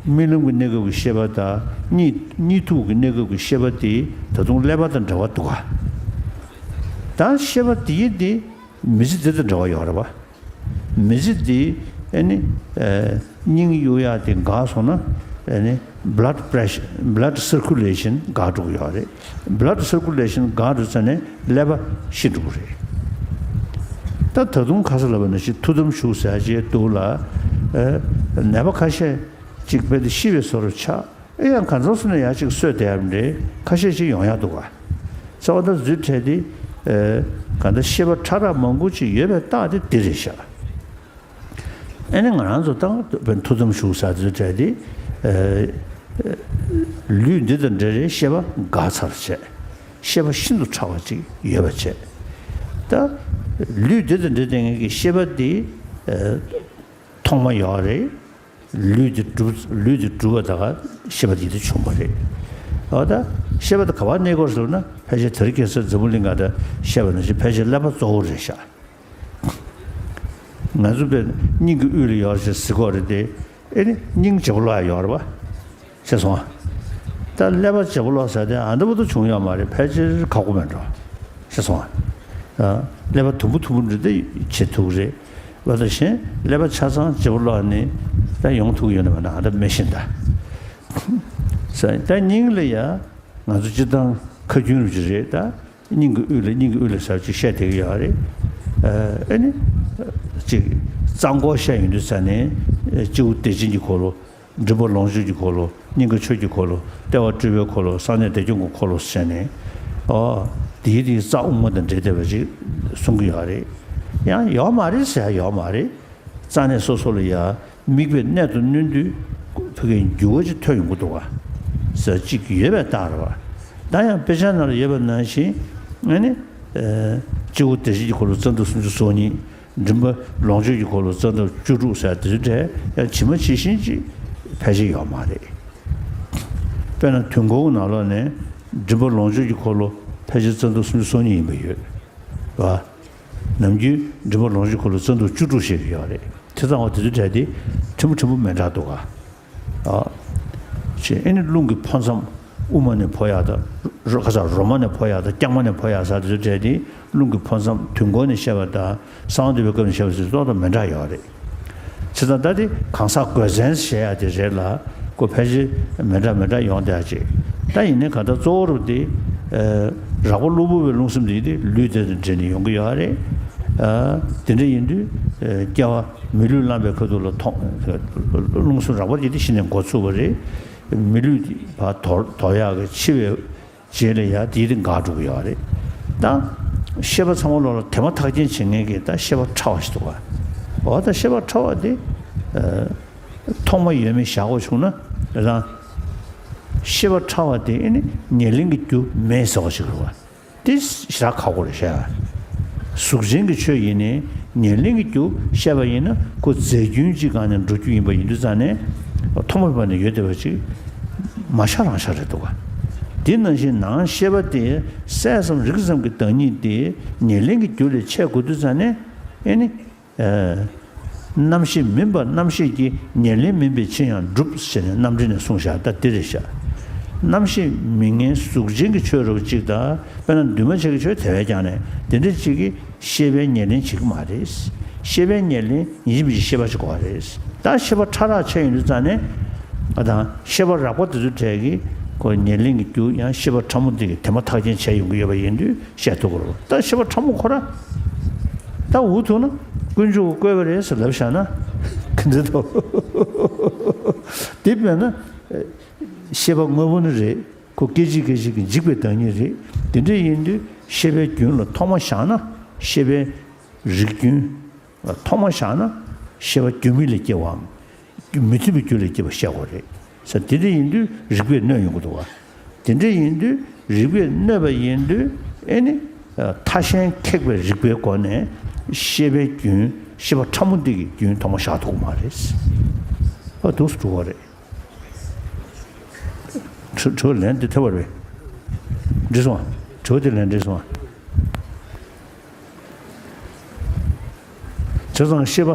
རྨི་ལམ་གྱི་གནས་སྐབས་ཀྱི་ཤེས་པ་དང་གཉིད་གཉིད་མཐུག་གི་གནས་སྐབས་ཀྱི་ཤེས་པ་དེ་ད་དུང་ཀླད་པ་དང་འབྲེལ་བ་འདུག་ག་ད་ཤེས་པ་དེ་ཡིན་དེ་མི་ཚེ་འདི་དང་འབྲེལ་བ་ཡོད་རེད་པ། མི་ཚེ་འདི་ཨ་ནི་ཨ་སྙིང་གཡུག་ཡག་དེ་འགག་སོང་ན་ཨ་ནི་blood pressure blood circulation འགག་འགྲོ་གི་ཡོད་རེད། blood circulation འགག་འགྲོ་ཙ་ནས་ཀླད་པ་ཤི་འགྲོ་གི་རེད། ད་ད་དུང་ཁ་ས་ལབ་པ་ནང་བཞིན་ཐུགས་དམ་བཞུགས་ཟེར་ཡ་ཅིག་འདུག་ལ། ཨེ། ནད་པ་ཁ་ཤས་ཅིག་རྦད་དེ་ཤི་བའི་བཟོ་འདྲ་ཆགས། ཨེ་ཡང་གང་ཚང་སུ་ནས་ཡ་ཅིག་གསོས་བསྡད་ཡ་མི་འདྲ་ཁ་ཤས་ཅིག་ཡོང་ཡ་འདུག་ག། ས་བ་ད་རྫུས་ཕྲད་དེ། ཨེ། གང་ལྟར་ཤེས་པ་ཕྲ་རགས་མང་པོ་ཅིག་ཡོད་པའི་རྟགས་དེ་འདི་རེད་ཤག། ཨེ་ནི་ང་རང་ཚོ་ད་ཐུགས་དམ་བཞུགས་ས་རྫུས་ཕྲད་དེ། ཨེ། ལུས་འདི་དང་འབྲེལ་བའི་ཤེས་པ་འགག་ཚར་བྱས། ཤེས་པ་ཤིན་ཏུ་ཕྲ་བ་ཅིག་ཡོད་པ་བྱས། ད་ལུས་འདི་དང་འབྲེལ་བའི་ངེད་ཀྱི་ཤེས་པ་འདི། ཨེ། ཐོག་མ་ཡོད་རེད། ལུས་འདི་གྲུབ། ལུས་འདི་གྲུབ་པ་ད་ག་ཤེས་པ་འདི་དེ་བྱུང་བ་རེད། འོ་ད་ཤེས་པ་ད་ག་པར་གནས་དགོས་ཟེར་ན་ཕལ་ཆེར་དེ་རིང་ཁ་སང་འཛམ་བུ་གླིང་ག་ད་བཤད་པ་ནང་བཞིན་ཕལ་ཆེར་ཀླད་པ་གཙོ་བོ་རེད་ཤག། ང་ཚོ་པའི་སྙིང་གི་དབུས་ལ་ཡོད་ཅེས་ཟེར་གོ་རེད་དེ། ཨེ་ནི་སྙིང་བྱེད་པོ་ལོག་ཡ་ཡོད་རེད་པ། ཤེས་སོང་ཨ། ད་ཀླད་པ་བྱེད་པོ་ལོག་ཟེར་དེ་ཨ་འདྲ་པོ་ད་བྱུང་ཡོད་མ་རེད། ཕལ་ཆེར་ཁག་པོ་མེད་འགྲོ། ཤེས་སོང་ཨ། ཀླད་པ་དུམ་བུ་དུམ་བུ་འདྲ་དེ་བྱེད་ཐུབ་ཀྱི་རེད། བ་ད་གཞན་ཀླད་པ་ཆ་ཚང་བྱེད་པོ་ལོག་ནི་ད་ཡོང་ཐུབ་ཀྱི་ཡོད་ན་མེད་ན་ཨ་ད་མི་ཤེས་ད། ད་སྙིང་ལ་ཡ། ང་ཚོ་སྤྱིར་བཏང་ཁ་རྒྱུན་རུ་ཅིག་རེད་ད། སྙིང་གི་དབུས་ལ་སྙིང་གི་དབུས་ལ་ཟེར་ཅིག་བཤད་བསྡད་ཀྱི་ཡོད་རེད། ཨ་ནི། ཅིག་རྩ་འགོ་བཤད་ཡོང་དུས་ཙ་ནས། སྤྱི་བོ་བདེ་ཆེན་གྱི་འཁོར་ལོ། མགྲིན་པ་ལོངས་སྤྱོད་ཀྱི་འཁོར་ལོ། སྙིང་ག་ཆོས་ཀྱི་འཁོར་ལོ། ལྟེ་བ་སྤྲུལ་པའི་འཁོར་ལོ། གསང་གནས་བདེ་སྐྱོང་གི་འཁོར་ལོ་ཟེར་ནས། ཨོ། དེའི་དེའི་རྩ་དབུ་མ་དང་འབྲེལ་བསྡད་པ་ཅིག་གསུང་གི་ཡོད་རེད། ཡང་ཡོད་མ་རེད་ཟེར་ཡ་ཡོད་མ་རེད། རྩ་གནས་སོ་སོ་ལ་ཡ། དམིགས་པའི་གནད་དུ་བསྣུན་དུས་ཕ་གིའི་འགྱུར་བ་ཅིག་ཐོན་ཡོང་གི་འདུག་ག་ཟེར་ཅིག་ཡོད་པའི་རྟགས་རེད་བ། ད་ཡང་དཔེ་ཆ་ནང་ལ་ཡོད་པ་ནང་བཞིན་ཨ་ནི། ཨེ། སྤྱི་བོ་བདེ་ཆེན་གྱི་འཁོར་ལོ་རྩ་འདབ་སུམ་ཅུ་སོ་གཉིས། མགྲིན་པ་ལོངས་སྤྱོད་ཀྱི་འཁོར་ལོ་རྩ་འདབ་བཅུ་དྲུག་ཟེར་དེ་ཚོའི་གྲས་ཡང་ཇི་མ་ཇི་བཞིན་ཅིག་ཕལ་ཆེར་ཡོད་མ་རེད། དཔེར་ན་དུས་འཁོར་གྱི་ནང་ལོགས་ནས་མགྲིན་པ་ལོངས་སྤྱོད་ཀྱི་འཁོར་ལོ་ཕལ་ཆེར་རྩ་འདབ་སུམ་ཅུ་སོ་གཉིས་ཡིན་པ་ཡོད་བ། ནམ་རྒྱུན་མགྲིན་པ་ལོངས་སྤྱོད་འཁོར་ལོ་རྩ་འདབ་བཅུ་དྲུག་བཤད་ཀྱི་ཡོད་རེད། དེ་ཚང་བ་དེ་ཚོའི་གྲས་དེ་ཕྲན་བུ་ཕྲན་བུ་མི་འདྲ་འདུག་ག། ཨ། ཅེས་ཨེ་ནི་རླུང་གི་འཕོ་མཚམས་དབུ་མ་ནས་འཕོ་ཡག་དང་། རོ་ཁ་ས་རོ་མ་ནས་འཕོ་ཡག་དང་། རྐྱང་མ་ནས་འཕོ་ཡག་ཟེར་དེ་ཚོའི་གྲས་དེ་རླུང་གི་འཕོ་མཚམས་དུས་འཁོར་ནས་བཤད་པ་དང་གསང་བ་འདུས་པའི་སྐབས་ནས་བཤད་པ་ཚོ་ཏོག་ཏོག་མི་འདྲ་ཡོད་རེད། བྱས་ཙང་ད་དེ་གང་ཟག་དགོས་མཚན་བཤད་ཡག་དེ་རེད་ལ། ཁོ་ཕལ་ཆེར་མི་འདྲ་མི་འདྲ་ཡོང་བསྡད་ཅིག། ད་ཡིན་ནའི་གང་ལྟར་གཙོ་བོ་རུ་དེ། ཨ། རགས་པ་གློ་བུར་བའི་རླུང་སེམས་དེ་དེ་ལུས་དེ་དང་འབྲེལ་ནས་ཡོང་གི་ཡོད་རེད། ཨ། དེ་འདྲ་ཡིན་དུས། ཨ། སྐྱེ་བ་མི་ལུས་བླངས་པའི་ཁ་ཐུག་ལ་ཐོག་རླུང་སེམས་རགས་པ་དེ་དེ་གཞི་ནས་འགོ་ཚུགས་པ་རེད། མི་ལུས་ཕར་དོར་དོར་ཡག་གི་འཆི་བའི་རྗེས་ལ་ཡ་དེའི་རིང་འགག་འགྲོ་གི་ཡོད་རེད། ད་ཤེས་པ་ཚང་མ་ལོག་ལ་དེ་མ་ཐག་རྐྱེན་བྱེད་མཁན་གྱི་ད་ཤེས་པ་ཕྲ་བ་ཞིག་འདུག་ག། འོ་ད་ཤེས་པ་ཕྲ་བ་དེ། ཨ། ཐོག་མ་ཡོད་མེད་བཞག་དགོས་བྱུང་ན་རང་། ཤེས་པ་ཕྲ་བ་དེ་ཨེ་ནི་ཉེར་ལེན་གྱི་རྒྱུ་མེད་ཟེར་བ་ཞིག་རེད་བ། དེ་ཞེ་དྲག་ཁག་པོ་རེད་ཤག། གཟུགས་ཅན་གྱི་ཆོས་ཡིན་ནའི་ཉེར་ལེན་གྱི་རྒྱུ་བཤད་པ་ཡིན་ན་ཁོ་རྫས་རྒྱུན་གཅིག་སྒང་ནས་འགྲོ་རྒྱུ་ཡིན་པ་ཡིན་དུས་ཙང་ནས་ཐོག་མ་བར་ནས་ཡོད་བསྡད་པ་ཅིག་མ་ཤར་རང་ཤར་རེད་འདུག་ག། དེ་ནང་བཞིན་ནང་ཤེས་པ་དེ་གསལ་ཙམ་རིག་ཙམ་གྱི་བདག་ཉིད་དེ་ཉེར་ལེན་གྱི་རྒྱུ་ལས་ཆད་དགོས་དུས་ཙང་ནས་ཨེ་ནི། ཨ། རྣམ་ཤེས་མིན་པ་རྣམ་ཤེས་ཀྱི་ཉེར་ལེན་མིན་པའི་ཕྱིར་ཡང་འགྲུབ་ཟེར་ནས་རྣམ་འགྲེལ་ནས་གསུངས་བཞག། ད་འདི་རེད་ཤག། རྣམ་ཤེས་མི་ངན་གཟུགས་ཅན་གྱི་ཆོས་རབ་ཅིག་དང་། དཔེར་ན་འདུས་མ་བྱས་ཀྱི་ཆོས་དེ་བས་ཀྱང་ནས་དེ་འདྲ་ཅིག་གིས་ཤེས་པའི་ཉེར་ལེན་བྱེད་ཀྱི་མ་རེད། ཤེས་པའི་ཉེར་ལེན་ཡིན་གཅིག་མིན་གཅིག་ཤེས་པ་ཞིག་དགོས་པ་རེད། ད་ཤེས་པ་ཕྲ་རགས་ཆེ་ཡོང་དུས་ཙང་ནས། ཨ། དང་ཤེས་པ་རགས་པ་དེ་ཚོའི་གྲས་ཀྱིས་ཁོ་ཉེར་ལེན་གྱི་རྒྱུ་ཡང་ཤེས་པ་ཕྲ་མོ་དེ་གིས་དེ་མ་ཐག་རྐྱེན་བྱས་ཡོང་གི་ཡོད་པ་ཡིན་དུས། བཤད་ཐུབ་ཀྱི་རེད། ད་ཤེས་པ་ཕྲ་མོ་ཁོ་ར་ད་འུ་ཐུག་ན་དཀོན་མཆོག་གིས་བཀོད་པ་རེད་ཟེར་ལབ་བཞག་ན་ག་འདྲ་འདུག། དེ་བས་ན་ཤེས་པ་དངོས་པོ་ནི་རེད། ཁོ་སྐད་ཅིག་སྐད་ཅིག་གིས་འཇིག་པའི་བདག་ཉིད་རེད། དེ་འདྲ་ཡིན་དུས་ཤེས་པའི་རྒྱུན་ལ་ཐོག་མ་བཞག་ན་ཤེས་པའི་རིགས་རྒྱུན། ཐོག་མ་བཞག་ན་ཤེས་པ་རྒྱུ་མེད་ལས་སྐྱེ་བའམ། མི་མཐུན་པའི་རྒྱུ་ལས་སྐྱེ་བ་བཤད་དགོས་རེད་ཟེར། དེ་འདྲ་ཡིན་དུས་རིགས་པས་གནོད་ཡོང་གི་འདུག་བ། དེ་འདྲ་ཡིན་དུས་རིགས་པས་གནོད་པ་ཡིན་དུས་ཨེ་ནི། ཐ་ཤལ་ཁེགས་པའི་རིགས་པའི་སྒོ་ནས་ཤེས་པའི་རྒྱུན། ཤེས་པ་ཕྲ་མོ་འདི་གི་རྒྱུན་ཐོག་མ་བཞག་ཐུབ་ཀྱི་མ་རེད། ཨ། འདུག་སེ་འགྲོ་གི་རེད། དྲི་དྲི་བ་ལན་འདི་ཐེབས་པ་རེད། འགྲིག་སོང་ཨ། དྲི་བ་འདི་ལན་འགྲིག་སོང་ཨ། བྱས་ཙང་ཤེས་པ་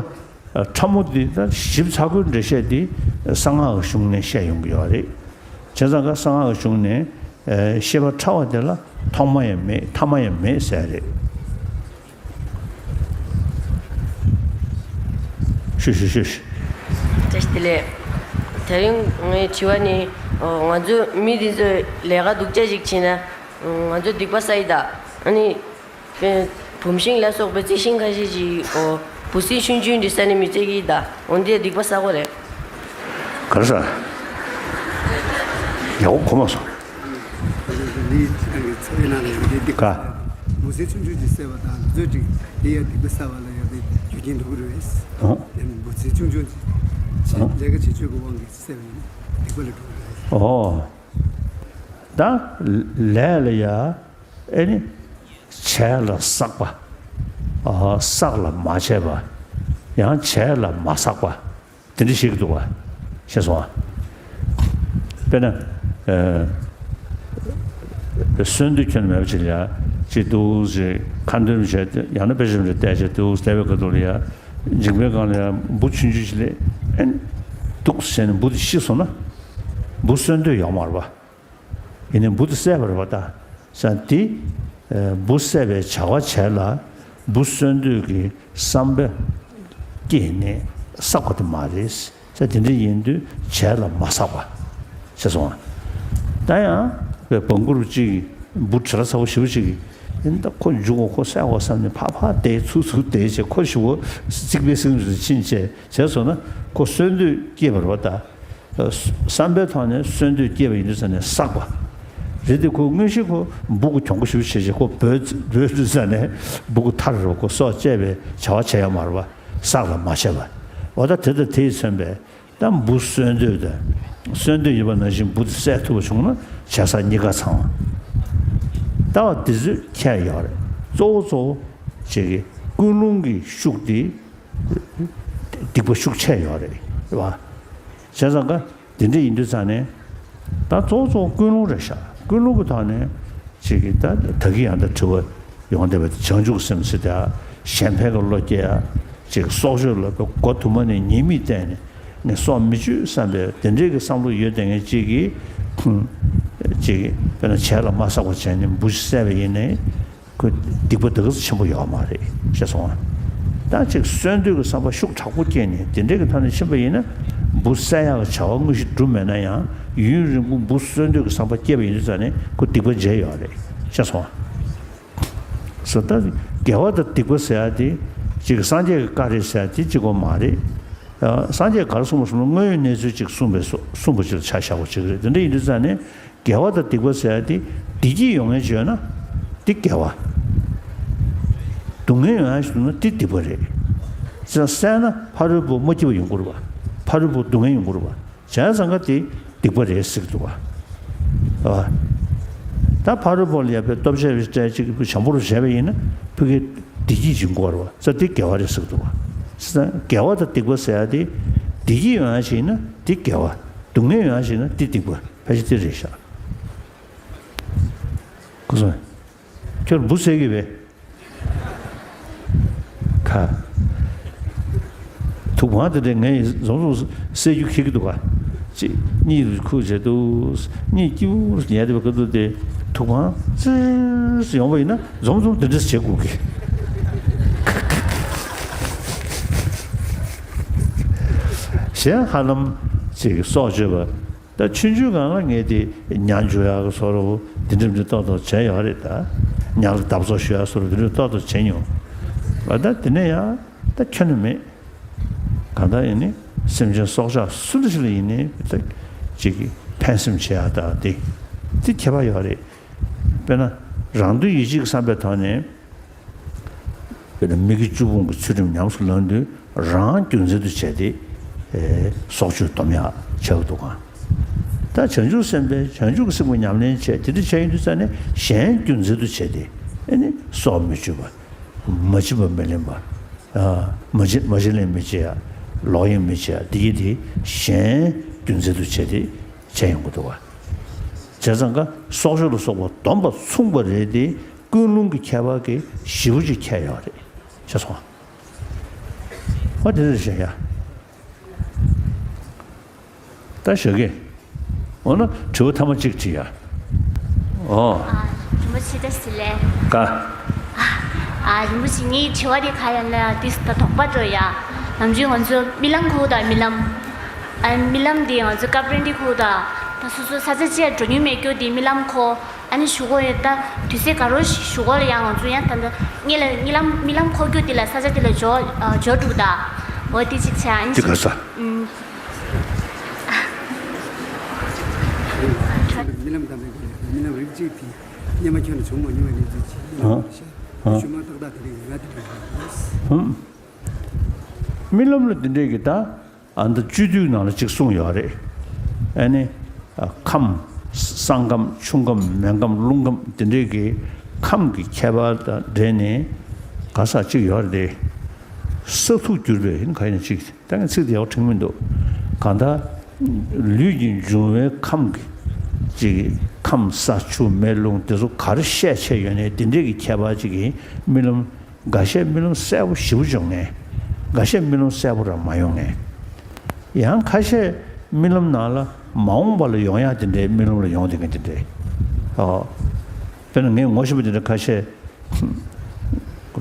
ཕྲ་མོ་འདི་ད་ཞིབ་ཚགས་པོའི་འགྲེལ་བཤད་འདི་གསང་སྔགས་ཀྱི་གཞུང་ནས་བཤད་ཡོང་གི་ཡོད་རེད། བྱས་ཙང་ཀ་གསང་སྔགས་ཀྱི་གཞུང་ནས་ཤེས་པ་ཕྲ་བ་དེ་ལ་ཐོག་མ་ཡང་མེད། ཐ་མ་ཡང་མེད་ཟེར་རེད། ཤུ་ཤུ་ཤུ་ཤུ། བཀྲ་ཤིས་བདེ་ལེགས། དེ་རིང་ངའི་དྲི་བ་ནི། ང་ཚོ་མི་འདི་ཚོས་ལས་ཀ་སྡུག་ཅག་ཅིག་བྱས་ན་ང་ཚོ་སྡིག་པ་བསགས་ཡི་ད། ཨ་ནི། ཨེ། བུམ་ཤིང་ལ་སོགས་པའི་རྩི་ཤིང་ཁ་ཤས་ཀྱིས། འོ། འབུ་སྲིན་ཆུང་ཆུང་འདི་ཟས་ནས་མི་ཚེ་སྐྱེལ་གྱི་གདའ། འོ་འདི་སྡིག་པ་བསགས་པ་རེད། ག་རེ་ཟེར། ཡག་པོ་གོ་མ་སོང་། འདི་ཚོའི་ནང་ལ་ཡང་འདི་སྡིག་པ་ག་བསགས། འབུ་སྲིན་ཆུང་ཆུང་ཅིག་བསད་པ་དང་འདི་ཚོའི་འདི་ཡང་སྡིག་པ་བསགས་པ་ལ་ཡང་འདི་རྒྱུ་རྐྱེན་འགྲོ་གི་རེད། ཨོ། འབུ་སྲིན་ཆུང་ཆུང་ཅིག་ཨོ། ལས་ཀ་བྱེད་སྤྱོད་ཀྱི་དབང་གིས་བསད་པ་ཡིན་ན་སྡིག་པ་ལ་འགྲོ་གི་རེད། ཨོ། ད་ལས་ལ་ཡ། ཨེ་ནི། བྱས་ལ་བསགས་པ། ཨ། བསགས་ལ་མ་བྱས་པ། ཡང་བྱས་ལ་མ་བསགས་པ། དེ་འདྲ་ཞིག་འདུག་པ། ཤེས་སོང་ཨ། དཔེར་ན། ཨ། གསོན་དུས་ཁྱོན་མེད་པ་ཅིག་ལ་ཡ། ཅིག་འདུག་ཅིག་ཁ་འདོན་བྱས་ཏེ་ཡང་ན་དཔེ་ཆ་འདྲ་བལྟས་བྱས་འདུག་བལྟས་པའི་སྐབས་དུ་ལ་ཡ། མཇིང་པའི་སྒང་ལ་ཡ་འབུ་ཆུང་ཆུང་ཞིག་སླེབས། ཨེ་ནི། འདུག་ཟེར་ནས་འབུ་དེ་ཤི་སོང་ན། འབུ་གསོན་དུས་ཡོད་མ་རེད་པ། ཡིན་ནའི་འབུ་དེ་བསད་པ་རེད་པ་ད། ས་དེ། ཨ། འབུ་བསད་པའི་བྱ་བ་བྱས་ལ། འབུ་གསོན་དུས་ཀྱི་བསམ་པ་སྐྱེས་ནས་བསགས་པ་དེ་མ་རེད། ས་དེ་འདྲ་ཡིན་དུས་བྱས་ལ་མ་བསགས་པ། ཤེས་སོང་ཨ། ད་ཡང་བའི་བང་གུར་གཅིག་འབུ་བྲེ་ལ་ཚ་པོ་ཞེ་པོ་ཅིག་ཡིན་ད་ཁོ་འཇུག་གོ་ཁོ་བསད་གོ་བསམ་ནས་ཕར་ཕར་བསྡད་ཚུར་ཚུར་བསྡད་བྱས་ཁོ་ཞེ་པོ་རྩིག་པའི་གསེང་རུ་ཕྱིན་བྱས་བྱས་སོང་ན་ཁོ་གསོན་དུས་སྐྱེས་པ་རེད་པ་ད། བསམ་པའི་ཐོག་ནས་གསོན་དུས་སྐྱེས་པ་ཡིན་དུས་ཙ་ནས་བསགས་པ། རེད་དེ་ཁོ་དངོས་གཞི་ཁོ་འབུ་གུ་གྱོང་པོ་ཞེ་པོ་བྱས་བྱས་ཁོ་འབོད་འབོད་དུས་ཙ་ནས་འབུ་གུ་ཐར་རོ་ཁོ་སྲོག་བཅད་པའི་བྱ་བ་བྱས་ཡོད་མ་རེད་པ། བསགས་ལ་མ་བྱས་པ། འོ་ད་དེ་དང་དེས་མཚོན་པའི་ད་འབུ་གསོན་དུས་དང་། གསོན་དུས་ཡོད་པ་ནང་བཞིན་འབུ་དེ་བསད་ཐུབ་པ་བྱུང་ན་བྱས་བསགས་གཉིས་ཀ་ཚང་བ། ད་བ་དེ་ཚོས་ཁྱད་ཡོད་རེད། གཙོ་བོ་གཙོ་བོ་བྱེད་ཀྱི་ཀུན་སློང་གི་ཤུགས་དེ། སྡིག་པ་ཤུགས་ཆེ་ཡོད་རེད། རེད་བ། བྱས་ཙང་ཀ་དེ་འདྲ་ཡིན་དུས་ཙང་ནས། ད་གཙོ་བོ་གཙོ་བོ་ཀུན་སློང་རེད་ཤག་ཀུན་སློང་གི་ཐོག་ནས་ཅིག་གིས་ད་ད་གིན་ཡང་ད་དྲི་བ་ཡོང་བསྡད་པ་དེ་བྱང་ཆུབ་སེམས་ཟེར་ད་གཞན་ཕན་གྱི་བློ་སྐྱེ་ཡ། ཅིག་སྲོག་གཅོད་ལ་མགོ་ཐུག་མ་ནས་ཉེས་དམིགས་བལྟས་ནས་ངས་སྲོག་མི་གཅོད་བསམ་པའི་དེ་འདྲའི་གི་བསམ་བློ་ཡོད་བསྡད་མཁན་ཅིག་གིས། ཅིག་གིས་དཔེར་ན་བྱས་ལ་མ་བསགས་པ་བྱས་ནས་འབུ་ཞིག་བསད་པ་ཡིན་ནའི། ཁོ་སྡིག་པ་དེ་ག་ཚོད་ཆེན་པོ་ཡོད་མ་རེད་ཤེས་སོང་ཨ། ད་ཅིག་གསོན་དུས་ཀྱི་བསམ་པ་ཤུགས་དྲག་པོ་སྐྱེས་ནས་དེ་འདྲའི་གི་ཐོག་ནས་ཕྱིན་པ་ཡིན་ན། འབུ་བསད་ཡག་གི་བྱ་བ་དངོས་གཞི་བསྒྲུབས་མེད་ན་ཡང་ཡུན་རིང་པོ་འབུ་གསོན་དུས་ཀྱི་བསམ་པ་སྐྱེས་པ་ཡིན་དུས་ཙང་ནས་ཁོ་སྡིག་པ་བྱས་ཡོད་རེད་ཤེས་སོང་ཨ། སོ་ད་དགེ་བ་དང་སྡིག་པ་ཟེར་ཡག་དེ་ཅིག་སངས་རྒྱས་ཀྱི་བཀའ་རེད་ཟེར་ཡག་དེ་གཅིག་པོ་མ་རེད། ཨ། སངས་རྒྱས་ག་རེ་གསུངས་པ་སོང་ན་དངོས་ཡོད་གནས་ཚུལ་ཅིག་གསུངས་པའི་སོ་གསུངས་པ་ཅིག་ལ་ཆ་བཞག་པ་ཅིག་རེད། དེ་འདྲ་ཡིན་དུས་ཙང་ནས། དགེ་བ་དང་སྡིག་པ་ཟེར་ཡ་དེ་བདེ་སྐྱིད་ཡོང་མཁན་ཅིག་ཡོད་ན་དེ་དགེ་བ། སྡུག་བསྔལ་ཡོང་ཡ་ཞིག་འདུག་ན་དེ་སྡིག་པ་རེད། བསད་ན་ཕ་རོལ་པོ་མ་སྐྱིད་པ་ཡོང་གི་རེད་པ། ཕ་རོལ་པོ་སྡུག་བསྔལ་ཡོང་གི་རེད་པ། བྱས་ཙང་ཀ་དེ་སྡིག་པ་རེད་ཟེར་གི་འདུག་པ། ཨ། ད་ཕ་རོལ་པོ་ལ་ཡ་དཔེ་སྟོབས་ཆེ་བའི་སྤྲད་ཅིག་བྱམས་པོ་རུ་བྱས་པ་ཡིན་ན་ཕ་གི་བདེ་སྐྱིད་ཅིག་འགོར་བ་ས་དེ་དགེ་བ་རེད་ཟེར་གི་འདུག་པ། བྱས་ཙང་དགེ་བ་དང་སྡིག་པ་ཟེར་ཡ་དེ་བདེ་སྐྱིད་ཡོང་ཡ་ཞིག་ཡིན་ན་དེ་དགེ་བ། སྡུག་བསྔལ་ཡོང་ཡ་ཞིག་ཡིན་ན་དེ་སྡིག་པ། ཕལ་ཆེར་དེ་རེད་ཤག་ཁུ་སོང་། ཁྱོད་འབུ་བསད་ཀྱི་བས། ཁ། ཐུག་པ་དེ་འདྲ་ངས་འཛོམས་འཛོམས་བསད་རྒྱུ་ཁེལ་གྱི་འདུག་ག་ཅེས་གཉིད་ཁུག་བྱས་འདུག་གཉིད་སྐྱིད་པོ་ཉལ་བསྡད་པའི་སྐབས་དུ་དེ་ཐུག་པ་ཙིར་ཡོང་བ་ཡིན་ན་འཛོམས་འཛོམས་དེ་འདྲ་བྱེད་དགོས་ཀི། གཞན་ཧ་ལམ་ཅིག་སྲོག་གཅོད་པ། ད་ཆུང་ཆུང་སྒང་ལ་ངས་དེ་ཉ་འཇུ་ཡག་གི་བཟོ་འདྲ་པོ་དེ་འདྲ་མི་ཏོག་ཏོག་བྱས་ཡོད་རེད་ད། ཉ་ལ་བརྡབ་གསོག་ཞུ་ཡག་བཟོ་འདྲ་པོ་དེ་འདྲ་ཏོག་ཏོག་བྱས་མྱོང་། ཨ་ད་དེ་ནས་ཡང་ད་ཁྱོན་ནས་མེད། གང་ལྟར་ཡིན་ནི་སེམས་ཅན་སྲོག་ཆགས་སུ་འདྲ་ཞིག་ལ་ཡིན་ནའི་ད་ཅིག་གི་ཕན་སེམས་བྱེད་ཡག་ད་དེ་དེ་ཁྱད་པར་ཡོད་རེད། དཔེར་ན་རང་དོན་ཡིད་བྱེད་ཀྱི་བསམ་པའི་ཐོག་ནས། དཔེར་ན་མི་དགེ་བཅུ་སྤོང་གི་ཚུལ་ཁྲིམས་ཉམས་སུ་བླངས་དུས་རང་རྒྱུ་མཚན་དུ་བྱས་ཏེ། ཨེ། སྲོག་གཅོད་སྡོམ་ཡག་བྱེད་ཀྱི་འདུག་ག་ད་བྱང་ཆུབ་སེམས་དཔའི་བྱང་ཆུབ་ཀྱི་སེམས་ཀྱི་ཉམས་ལེན་བྱས་དེ་འདྲ་བྱས་ཡོང་དུས་ཙ་ནས་གཞན་རྒྱུ་མཚན་དུ་བྱས་ཏེ། ཨེ་ནི་སྲོག་མི་གཅོད་པ། མ་བྱིན་པ་མི་ལེན་པ། ཨ། མ་བྱིན་མ་བྱིན་ལེན་མི་བྱེད་ཡག་ལོག་གཡེམ་མི་བྱེད་ཡག་འདི་གྱད་དེ་གཞན་རྒྱུ་མཚན་དུ་བྱས་ཏེ་བྱས་ཡོང་གི་འདུག་ག་བྱས་ཙང་ཀ་སྲོག་གཅོད་ལ་སོགས་པ་སྡོམ་པ་མཚུངས་པ་རེད་དེ། ཀུན་སློང་གི་ཁྱད་པར་གྱིས་ཞེ་པོ་ཅིག་ཁྱད་ཡོད་རེད། ཤེས་སོང་ཨ། ཨོ་དེ་འདྲ་བཤད་ཡ། ད་ཞོགས་ཀས། འོ་ན་དྲི་བ་ཐ་མ་གཅིག་དྲིས་ཡ། ཨོ། ཨ། རིན་པོ་ཆེ་བཀྲ་ཤིས་བདེ་ལེགས། ཀ་ཨ། རིན་པོ་ཆེ་ངའི་དྲི་བ་དེ་ག་ཡིན་ན་དེ་ད་དོགས་པ་འགྲོ་ཡ། ནམ་རྒྱུན་ང་ཚོ་རྨི་ལམ་ཁུག་དང་རྨི་ལམ། ཨ། རྨི་ལམ་དེ་ང་ཚོ་སྐབས་རེ་འདི་ཁུག་དང་། ད་སོ་སོ་ས་ཆ་བཅས་འགྲོ་མྱོང་མེད་རྒྱུ་དེ་རྨི་ལམ་འཁོར། ཨ་ནི་གཞུག་གུ་ཡང་ད་དུས་ཚོད་ག་རོ་ཞིག་གཞུག་གུ་ལ་ཡང་ང་ཚོ་ཡང་ད་ལྟ་ངེད་ལ་རྨི་ལམ་རྨི་ལམ་འཁོར་རྒྱུ་དེ་ལ་ས་ཆ་དེ་ལ་འབྱོར་ཨ་འབྱོར་འགྲོ་གི་ད། འོ་དེ་གཅིག་བྱས། ཨ་ནི་དེ་ག་ས། ཨུམ། རྨི་ལམ་དང་མི་འཁོར་རྨི་ལམ་རིགས་གཅིག་དེ་རྨི་ལམ་རིགས་གཅིག་དེ་སྙེ་མ་ཁྱོན་ནས་བྱུང་མ་མྱོང་བའི་གནས་ཚུལ་ཅིག་རྨི་ལམ་ཧ་ཧ། ཞུ་མ་ཏག་ཏག་དེ་རིགས་ང་དེ་འདྲ་ཡོད། ཧུམ། རྨི་ལམ་ལ་དེ་འདྲས་ཀྱི་ད། ཨ་ནི་སྤྱོད་བསྡུས་ནང་ལ་གཅིག་གསུངས་ཡོད་རེད། ཨ་ནི། ཨ་ཁམས། ས་ཁམས། ཆུ་ཁམས། མེ་ཁམས། རླུང་ཁམས། དེ་འདྲས་ཀྱི་ཁམས་ཀྱི་ཁྱད་པར་དང་འབྲེལ་ནས་ག་ས་གཅིག་ཡོད་རེད་དེ། ས་ཐུབ་གྱུར་པའི་ཡིན་ག་ཡིན་གཅིག་ད་ངས་ཚིག་དེ་ཡག་དྲན་མི་འདུག་གང་ལྟར། ལུས་ཀྱི་འབྱུང་བའི་ཁམས་ཀྱི་གཅིག་ཁམས་ས་ཆུ་མེ་རླུང་དེ་ཚོ་ག་རེ་བཤད་བྱས་ཡོད་ནའི་དེ་འདྲས་ཀྱི་ཁྱད་པར་གཅིག་གིས་རྨི་ལམ། འགའ་ཤས་རྨི་ལམ་གསལ་པོ་ཞེ་པོ་འབྱུང་ངེས། འགའ་ཤས་རྨི་ལམ་གསལ་པོ་རང་མ་ཡོང་ངེས། ཡང་ཁ་ཤས་རྨི་ལམ་ནང་ལ་མ་འོངས་པ་ལ་ཡོང་ཡག་དེ་འདྲའི་རྨི་ལམ་ལ་ཡོང་བསྡད་མཁན་དེ་འདྲའི། ཨོ། དཔེར་ན་ངས་ངོ་ཤེས་པ་དེ་འདྲ་ཁ་ཤས།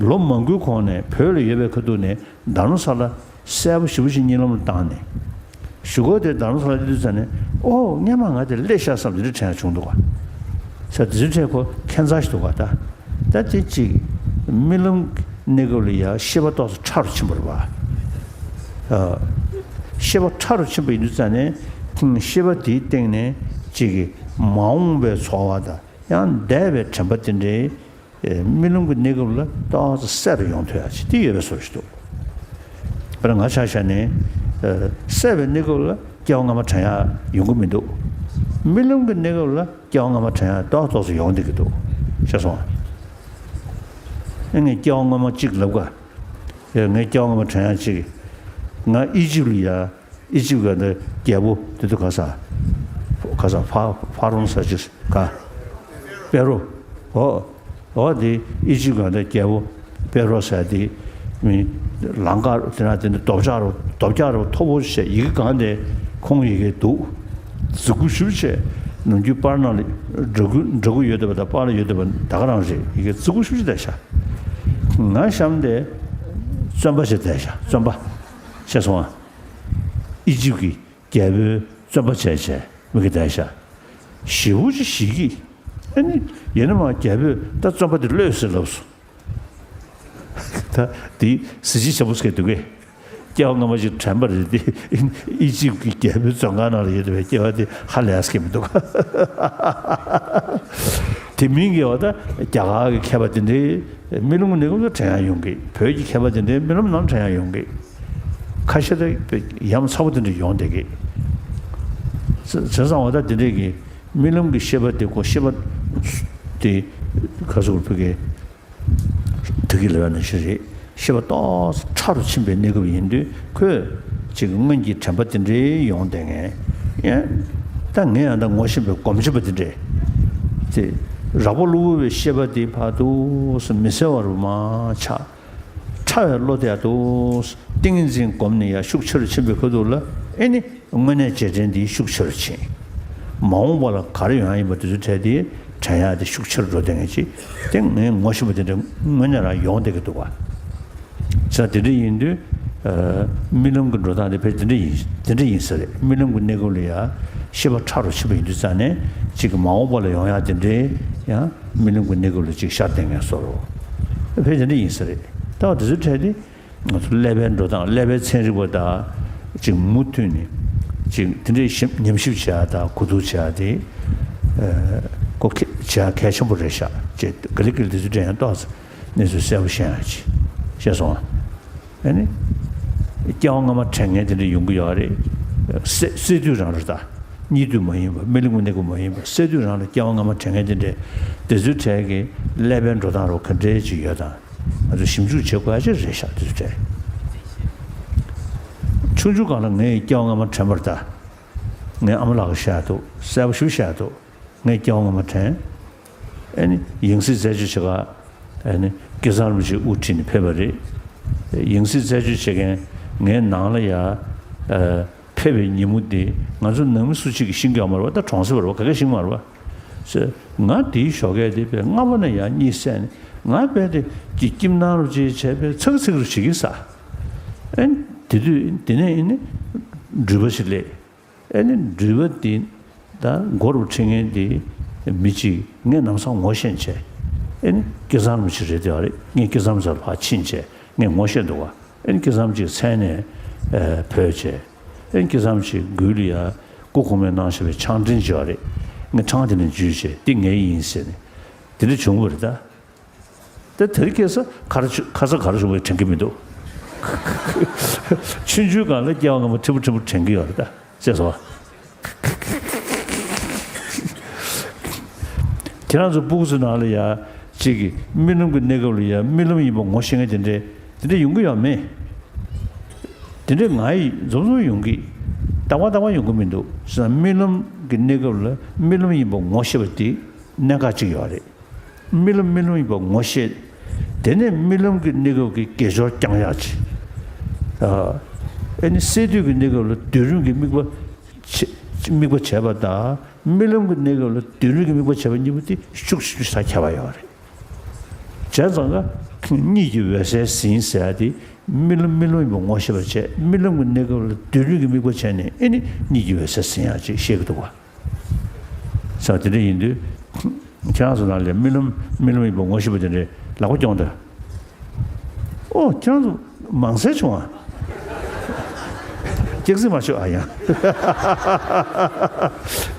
ལོ་མང་པོའི་གོང་ནས་བོད་ལ་ཡོད་པའི་ཁ་ཐུག་ནས་རྡ་རམ་ས་ལ་གསལ་པོ་ཞེ་པོ་ཞིག་རྨི་ལམ་ལ་བཏང་ནས། གཞུག་གུ་དེ་རྡ་རམ་ས་ལ་སླེབས་དུས་ཙ་ནས་ཨོ་སྔན་མ་ང་དེ་སླེབས་ཤག་བསམ་དེ་འདྲ་དྲན་ཡག་བྱུང་འདུག་ག་ས་དེ་ཚོའི་གྲས་ཁོ་ཁྱད་མཚར་ཞིག་འདུག་ག་ད་ད་དེ་གཅིག་རྨི་ལམ་གྱི་གནས་སྐབས་ལ་ཡ་ཤེས་པ་ཏོག་ཙམ་ཕྲ་རུ་ཕྱིན་པ་རེད་པ། ཨ། ཤེས་པ་ཕྲ་རུ་ཕྱིན་པ་ཡིན་དུས་ཙ་ནས་ཁོང་ཤེས་པ་དེའི་སྟེང་ནས་གཅིག་གི་མ་འོངས་པའི་ཚོར་བ་དང་ཡང་འདས་པའི་དྲན་པ་དེ་འདྲའི། རྨི་ལམ་གྱི་གནས་སྐབས་ལ་ཏོག་ཙམ་གསལ་རུ་ཡོང་ཐུབ་ཡག་ཅིག་དེ་ཡོད་པའི་བཟོ་ཞིག་འདུག་དཔེར་ན་ང་ཆ་བཞག་ནས། གསལ་བའི་གནས་སྐབས་ལ་སྐྱེ་བ་སྔ་མ་དྲན་ཡག་ཡོང་གི་མི་འདུག་རྨི་ལམ་གྱི་གནས་སྐབས་ལ་སྐྱེ་བ་སྔ་མ་དྲན་ཡག་ཏོག་ཏོག་ཙམ་ཡོང་བསྡད་ཀྱི་འདུག་ཤེས་སོང་ཨ། ངས་སྐྱེ་བ་སྔ་མ་གཅིག་ལབ་ག་ངས་སྐྱེ་བ་སྔ་མ་དྲན་ཡག་ཅིག་ང་ཨི་ཇིབ་ལ་ཡ། ཨི་ཇིབ་ག་འདི་རྒྱལ་པོ་དེ་ཚོ་ག་ས། ག་ས་ཕ་ཕ་རོན་ས་ཅིག་ག་པེ་རོ། ཨོ། ཨོ་དེ་ཨི་ཇིབ་ག་འདི་རྒྱལ་པོ་པེ་རོ་ཟེར་དེ། མི་ལང་ཀ་དེ་ན་དེ་འདི་རྡོ་བཀྱག་རོ་རྡོ་བཀྱག་རོ་མཐོ་པོ་བྱས་ཡི་གེ་གང་དེ་ཁོང་ཡི་གེ་འདུག་རྫིག་པོ་ཞེ་པོ་བྱས། ནམ་རྒྱུན་པར་ནང་ལ་འདྲ་སྐུ་འདྲ་སྐུ་ཡོད་བསྡད་པ་དང་པར་ལ་ཡོད་བསྡད་པ་ད་ག་རང་རེད། ཡི་གེ་རྫིག་པོ་ཞེ་པོ་ཅིག་བསྡད་ཤག་ང་གཤམ་དེ་བཙོན་པ་བྱས་བསྡད་ཤག་བཙོན་པ། ཤེས་སོང་ཨ། ཨི་ཇིབ་ཀྱི་རྒྱལ་པོའི་བཙོན་པ་བྱས་བྱས་མི་གི་བསྡད་ཤག་ཞེ་པོ་ཅིག་ཞིག་གིས། ཨ་ནི་ཡིན་ན་མ་རྒྱལ་པོས་ད་བཙོན་པ་དེ་གློད་ཟེར་ལབ་སོང་། ད་དེ་གཟི་བརྗིད་ཆེན་པོ་ཟེར་འདུག་གས། སྐྱེ་བ་སྔ་མ་ཞིག་དྲན་པ་རེད་དེ། ཨི་ཇིབ་ཀྱི་རྒྱལ་པོའི་བཙོན་ཁང་ནང་ལ་ཡོད་པའི་སྐྱེ་བ་དེ་ཧ་ལས་ཀྱི་མི་འདུག་དེ་མིན་གྱི་བ་ད་རྒྱ་གར་གྱི་མཁས་པ་དེ་འདྲའི་རྨི་ལམ་གྱི་གནས་སྐབས་ལ་དྲན་ཡག་ཡོང་གི་བོད་ཀྱི་མཁས་པ་དེ་འདྲའི་རྨི་ལམ་ནང་དྲན་ཡག་ཡོང་གི་ཁ་ཤས་ད་ཡ་མཚར་པོ་དེ་འདྲ་ཡོང་བསྡད་ཀྱི། བྱས་ཙང་བ་ད་དེ་འདྲས་ཀྱི་རྨི་ལམ་གྱི་ཤེས་པ་དེ་ཁོ་ཤེས་པ་དེ་ག་ཚོད་བུ་གའི་དུས་ཀྱི་ལ་བ་ནང་བཞིན་རེད། ཤེས་པ་ཏོག་ཙམ་ཕྲ་རུ་ཕྱིན་པའི་གནས་སྐབས་ཡིན་དུས་ཁོས་ཅིག་སྔོན་གྱི་དྲན་པ་དེ་འདྲའི་ཡོང་བསྡད་ངེས། ཡང་ད་ངས་ཡང་ད་ངོ་ཤེས་པའི་སྒོམ་ཆེན་པ་དེ་འདྲས་དེ་རགས་པ་གློ་བུར་བའི་ཤེས་པ་དེ་ཕར་དུ་མི་གསལ་བ་རུ་མར་ཆགས། ཕྲ་བའི་བློ་དེ་ཡང་དུ་ཏིང་ངེ་འཛིན་སྒོམ་ནས་ཡང་ཤུགས་ཆེ་རུ་ཕྱིན་པའི་ཁ་ཐུག་ལ་ཨེ་ནི་དངོས་གནས་རྗེས་དྲན་འདི་ཤུགས་ཆེ་རུ་ཕྱིན། མ་འོངས་པ་ལ་ག་རེ་ཡོང་ཡ་ཡིན་པ་དེ་ཚོ་དྲན་ཏེ་དྲན་ཡ་དེ་ཤུགས་ཆེ་རུ་འགྲོ་བསྡད་མཁན་ཅིག་དེ་ངས་ངོ་ཤེས་པ་དེ་འདྲ་དངོས་གནས་རང་ཡོང་བསྡད་ཀྱི་འདུག་བ། ས་དེ་འདྲ་ཡིན་དུས། རྨི་ལམ་གྱི་འགྲོ་སྟངས་དེ་ཕལ་དེ་འདྲ་ཡིན་དེ་འདྲ་ཡིན་ས་རེད། རྨི་ལམ་གྱི་གནས་སྐབས་ལ་ཡ་ཤེས་པ་ཕྲ་རུ་ཕྱིན་པ་ཡིན་དུས་ཙང་ནས་གཅིག་གི་མ་འོངས་པ་ལ་ཡོང་ཡ་དེ་འདྲའི་ཡང་རྨི་ལམ་གྱི་གནས་སྐབས་ལ་གཅིག་ཤར་བསྡད་མཁན་བཟོ་འདྲ་ཕལ་དེ་འདྲ་ཡིན་ས་རེད། ད་བ་དེ་ཚོའི་གྲས་དེ་ང་ཚོ་ཀླད་པའི་འགྲོ་སྟངས་ཀླད་པའི་ཚན་རིག་པ་དང་གཅིག་མུ་མཐུད་ནས་གཅིག་དེ་འདྲའི་ཞིབ་ཉམས་ཞིབ་བྱེད་ཡ་དང་གོ་བསྡུར་བྱེད་ཡ་དེ་ཨ་གོ་ཁེ་བྱེད་ཡ་གལ་ཆེན་པོ་རེད་ཤག་ཅེས་ག་ལེ་ག་ལེ་དེ་ཚོའི་གྲས་ཡང་ཏོག་ཙམ་གནས་ཚུལ་གསལ་པོ་ཤེས་ཡ་ཅིག་ཤེས་སོང་ཨ། ཨ་ནི། སྐྱེ་བ་སྔ་མ་དྲན་མཁན་དེ་འདྲ་ཡོང་གི་ཡོད་རེད། སད་སད་དུས་རང་རེད་ད། གཉིད་དུས་མ་ཡིན་པ་རྨི་ལམ་གྱི་གནས་སྐབས་མ་ཡིན་པ་སད་དུས་རང་ལ་སྐྱེ་བ་སྔ་མ་དྲན་མཁན་དེ་འདྲ། དེ་ཚོའི་གྲས་ཀྱི་ཀླད་པའི་འགྲོ་སྟངས་རོ་ག་འདྲའི་ཅིག་ཡོད་དང་། ང་ཚོ་ཞིབ་འཇུག་བྱེད་དགོས་ཡ་ཅིག་རེད་ཤག་དེ་ཚོའི་གྲས། ཆུང་ཆུང་སྒང་ལ་ངས་སྐྱེ་བ་སྔ་མ་དྲན་པ་རེད་ད། ངའི་ཨ་མ་ལགས་ཀྱིས་བཤད་འདུག་གསལ་པོ་ཞེ་པོ་བཤད་འདུག་ངས་སྐྱེ་བ་སྔ་མ་དྲན། ཨ་ནི་ཡང་སྲིད་རྩད་གཅོད་བྱེད་ག་ཨ་ནི་སྐལ་བཟང་རིན་པོ་ཆེ་དབུ་ཁྲིད་ནས་ཕེབས་པ་རེད། ཡང་སྲིད་རྩད་གཅོད་བྱེད་མཁན་ངའི་ནང་ལ་ཡ། ཨ་ཕེབས་པའི་ཉིན་མོ་དེ་ང་ཚོ་ནང་མི་སུ་གཅིག་གིས་ཤེས་ཀྱི་ཡོད་མ་རེད་པ། ད་གྲོང་གསེབ་རེད་པ། ག་གས་ཤེས་ཀྱི་མ་རེད་པ། ཟེར། ང་དེའི་ཞོགས་ཀས་དེ་དཔེ་སྔ་པོ་ནས་ཡ་གཉིད་སད་ནས་ང་དཔེ་དེ་ཀྱི་སྐྱིབ་སྣང་རུ་ཅིག་བྱས་པས་ཚག་ཚིག་རུ་བྱེད་ཀྱི་ས། ཨེ་དེ་དུས་དེ་ནས་ཨེ་ནི་འགྲུལ་པ་ཞིག་སླེབས། ཨེ་ནི་འགྲུལ་པ་དེ་ ད་མགོ་རུ་ཁྲིད་མཁན་དེ་མི་གཅིག་ངས་ལམ་སང་ངོ་ཤེས་བྱས། ཨེ་ནི་སྐལ་བཟང་རིན་པོ་ཆེ་རེད་དེ་བ་རེད། ངས་སྐལ་བཟང་རྩ་ལ་ཕར་ཕྱིན་བྱས་ངས་ངོ་ཤེས་འདུག་བ། ཨེ་ནི་སྐལ་བཟང་གཅིག་མཚན་ནས་ཨེ་བོས་བྱས། ཨེ་ནི་སྐལ་བཟང་གཅིག་མགུལ་ལ་ཡ་སྐུ་གོང་མའི་གནང་བཞིན་པའི་ཆང་ཕྲེང་ཅིག་ཡོད་རེད། ངས་ཁྲང་དེ་ནས་འཇུས་བྱས་འདི་ངའི་ཡིན་ཟེར་ནས་དེ་འདྲ་བྱུང་བ་རེད་ད། ད་དེ་རིང་ཁ་སང་ག་རེ་བྱུང་ཁ་སང་ག་རེ་བྱུང་བའི་དྲན་གྱི་མི་འདུག་ཆུང་ཆུང་སྒང་ལ་སྐྱེ་བ་སྔ་མ་ཕྲན་བུ་ཕྲན་བུ་དྲན་གྱི་ཡོད་རེད་ད། ཅེས་སོ། ཁྱེད་རང་ཚོ་སྤུ་གུ་ཚོའི་ནང་ལ་ཡ་གཅིག་གི་རྨི་ལམ་གྱི་གནས་སྐབས་ལ་ཡ་རྨི་ལམ་ཡིན་པ་ངོ་ཤེས་མཁན་དེ་འདྲས་དེ་འདྲས་ཡོང་གི་ཡོད་མེད། དེ་འདྲས་ང་ཡི་འཛོམས་འཛོམས་ཡོང་གི། རྟག་པར་རྟག་པར་ཡོང་གི་མི་འདུག་ཟེར་ན་རྨི་ལམ་གྱི་གནས་སྐབས་ལ་རྨི་ལམ་ཡིན་པ་ངོ་ཤེས་པ་དེ་གནད་འགག་ཅིག་ཡོད་རེད། རྨི་ལམ་རྨི་ལམ་ཡིན་པ་ངོ་ཤེས། དེ་ནས་རྨི་ལམ་གྱི་གནས་སྐབས་ཀྱི་དགེ་སྦྱོར་བསྐྱང་ཡག་ཅིག་ཨ་ཨེ་ནི་སད་དུས་ཀྱི་གནས་སྐབས་ལ་སྡོད་རུང་གི་དམིགས་པ་བྱེད་དམིགས་པ་བྱས་པ་དང་རྨི་ལམ་གྱི་གནས་སྐབས་ལ་སྡོད་རུང་གི་དམིགས་པ་བྱས་པ་གཉིས་པོ་དེ་ཤུགས་ཆེ་ཤོས་ས་ཁྱད་པར་ཡོད་རེད། བྱས་ཙང་ཀ་གཉིད་ཀྱི་འོད་གསལ་ཟིན་ཟེར་ཡ་དེ་རྨི་ལམ་རྨི་ལམ་ཡིན་པ་ངོ་ཤེས་པ་བྱས་རྨི་ལམ་གྱི་གནས་སྐབས་ལ་སྡོད་རུང་གི་དམིགས་པ་བྱས་ནས་ཨེ་ནི་གཉིད་ཀྱི་འོད་གསལ་ཟིན་ཡག་ཅིག་བཤད་ཀྱི་འདུག་བ། ས་དེ་འདྲ་ཡིན་དུས། ཁྱེད་རང་ཚོ་ནང་ལ་རྨི་ལམ་རྨི་ལམ་ཡིན་པ་ངོ་ཤེས་པ་དེ་འདྲས་ལག་པ་རྐྱོང་དང་། ཨོ་ཁྱེད་རང་ཚོ་མང་སེ་བྱུང་ཨ། སྐྱག་རྫུན་མ་ཤོད་ཨ་ཡང་།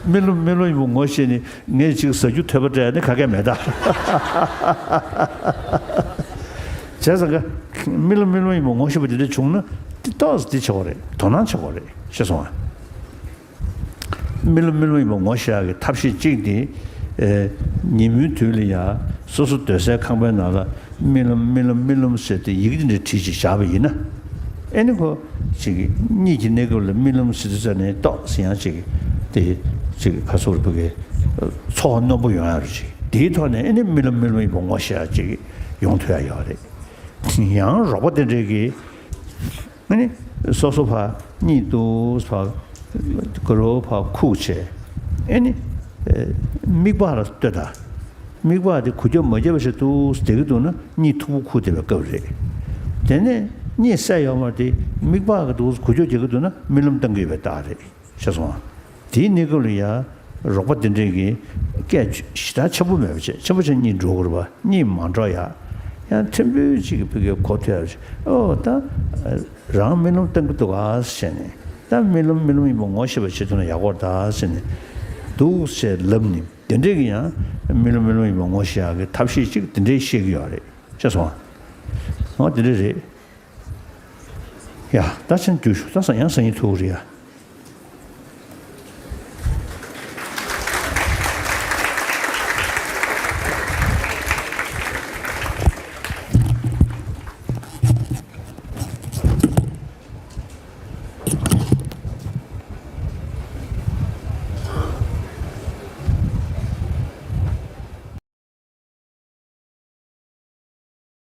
རྨི་ལམ་རྨི་ལམ་ཡིན་པ་ངོ་ཤེས་ནས་ངས་ཅིག་ཟ་རྒྱུ་ཐོད་པ་སྤྲད་ནས་ག་གས་མེད་ད། བྱས་ཙང་ཀ་རྨི་ལམ་རྨི་ལམ་ཡིན་པ་ངོ་ཤེས་པ་དེ་འདྲ་བྱུང་ན་དེ་ཏོག་ཙམ་དེ་ཆོག་གི་རེད། དོ་སྣང་ཆོག་གི་རེད་ཤེས་སོང་ཨ། རྨི་ལམ་རྨི་ལམ་ཡིན་པ་ངོ་ཤེས་ཡག་གི་ཐབས་ཤེས་གཅིག་དེ། ཨེ། ཉིན་མོའི་དུས་ལ་ཡ་སོ་སོ་སྡོད་སའི་ཁང་པའི་ནང་ལ་རྨི་ལམ་རྨི་ལམ་རྨི་ལམ་ཟེར་ཏེ་ཡི་གེ་འདི་འདྲ་བྲིས་ཅིག་བཞག་པ་ཡིན་ན། ཨེ་ནི་ཁོ་ཅིག་གཉིད་ཀྱི་གནས་སྐབས་ལ་རྨི་ལམ་ཟེར་དུས་ཙ་ནས་ཏོག་ཟེར་ཡང་ཅིག་དེ་ཅིག་ག་ཚོད་རེད་བུ་གའི་ཚོར་བ་རྣོན་པོ་ཡོང་ཡག་རེད་ཅིག་དེའི་ཐོག་ནས་ཨེ་ནི་རྨི་ལམ་རྨི་ལམ་ཡིན་པ་ངོ་ཤེས་ཡག་ཅིག་ཡོང་ཐུབ་ཡག་ཡོད་རེད། ཡང་རོགས་པ་དེ་འདྲས་ཀྱིས། ཨ་ནི། སོ་སོ་ཕར་གཉིད་འདུག་ཕར། གུ་རུ་ཕར་ཁུག་བྱས། ཨ་ནི། ཨེ། མིག་པགས་ལ་ལྟོས་དང་། མིག་པགས་དེ་འགུལ་སྐྱོད་མ་བརྒྱབ་པ་ཞིག་འདུག་བསྡད་ཀྱི་འདུག་ན་གཉིད་མཐུག་པོ་ཁུག་བསྡད་པའི་སྐབས་རེད། དེ་ནས་གཉིད་སད་ཡོད་མ་རེད་དེ་མིག་པགས་ཀྱི་འདུག་འགུལ་སྐྱོད་རྒྱག་གི་འདུག་ན་རྨི་ལམ་བཏང་གི་ཡོད་པའི་རྟགས་རེད། ཤེས་སོང་ཨ། དེའི་གནས་སྐབས་ལ་ཡ། རོགས་པ་དེ་འདྲས་ཀྱིས་སྐད་ཞེ་དྲག་ཆེན་པོ་མེད་པ་བྱས་ཆེན་པོ་བྱས་གཉིད་འགྲོ་དགོས་རེད་པ། གཉིད་མ་འགྲོ་ཡ། ཡང་ཕྲན་བུ་ཅིག་གི་ཕ་གིའི་གོ་ཐོས་ཡ་ཨོ་ད། རང་རྨི་ལམ་བཏང་གི་འདུག་ག་ཟེར་ནས་ད་རྨི་ལམ་རྨི་ལམ་ཡིན་པ་ངོ་ཤེས་པ་བྱེད་ཐུབ་ན་ཡག་པོ་རེད་ད་ཟེར་ནས་འདུག་ཟེར་ལབ་ནས་དེ་འདྲས་ཀྱི་ཡང་རྨི་ལམ་རྨི་ལམ་ཡིན་པ་ངོ་ཤེས་ཡག་གི་ཐབས་ཤེས་ཅིག་དེ་འདྲས་བཤད་ཀྱི་ཡོད་རེད། ཤེས་སོང་ཨ། འོ་དེ་འདྲས་རེད། ཡ། ད་ཕྱིན་རྒྱུ་ཞུ་ད་ས་ཡང་སང་ཉིན་ཐུག་རེད་ཡ།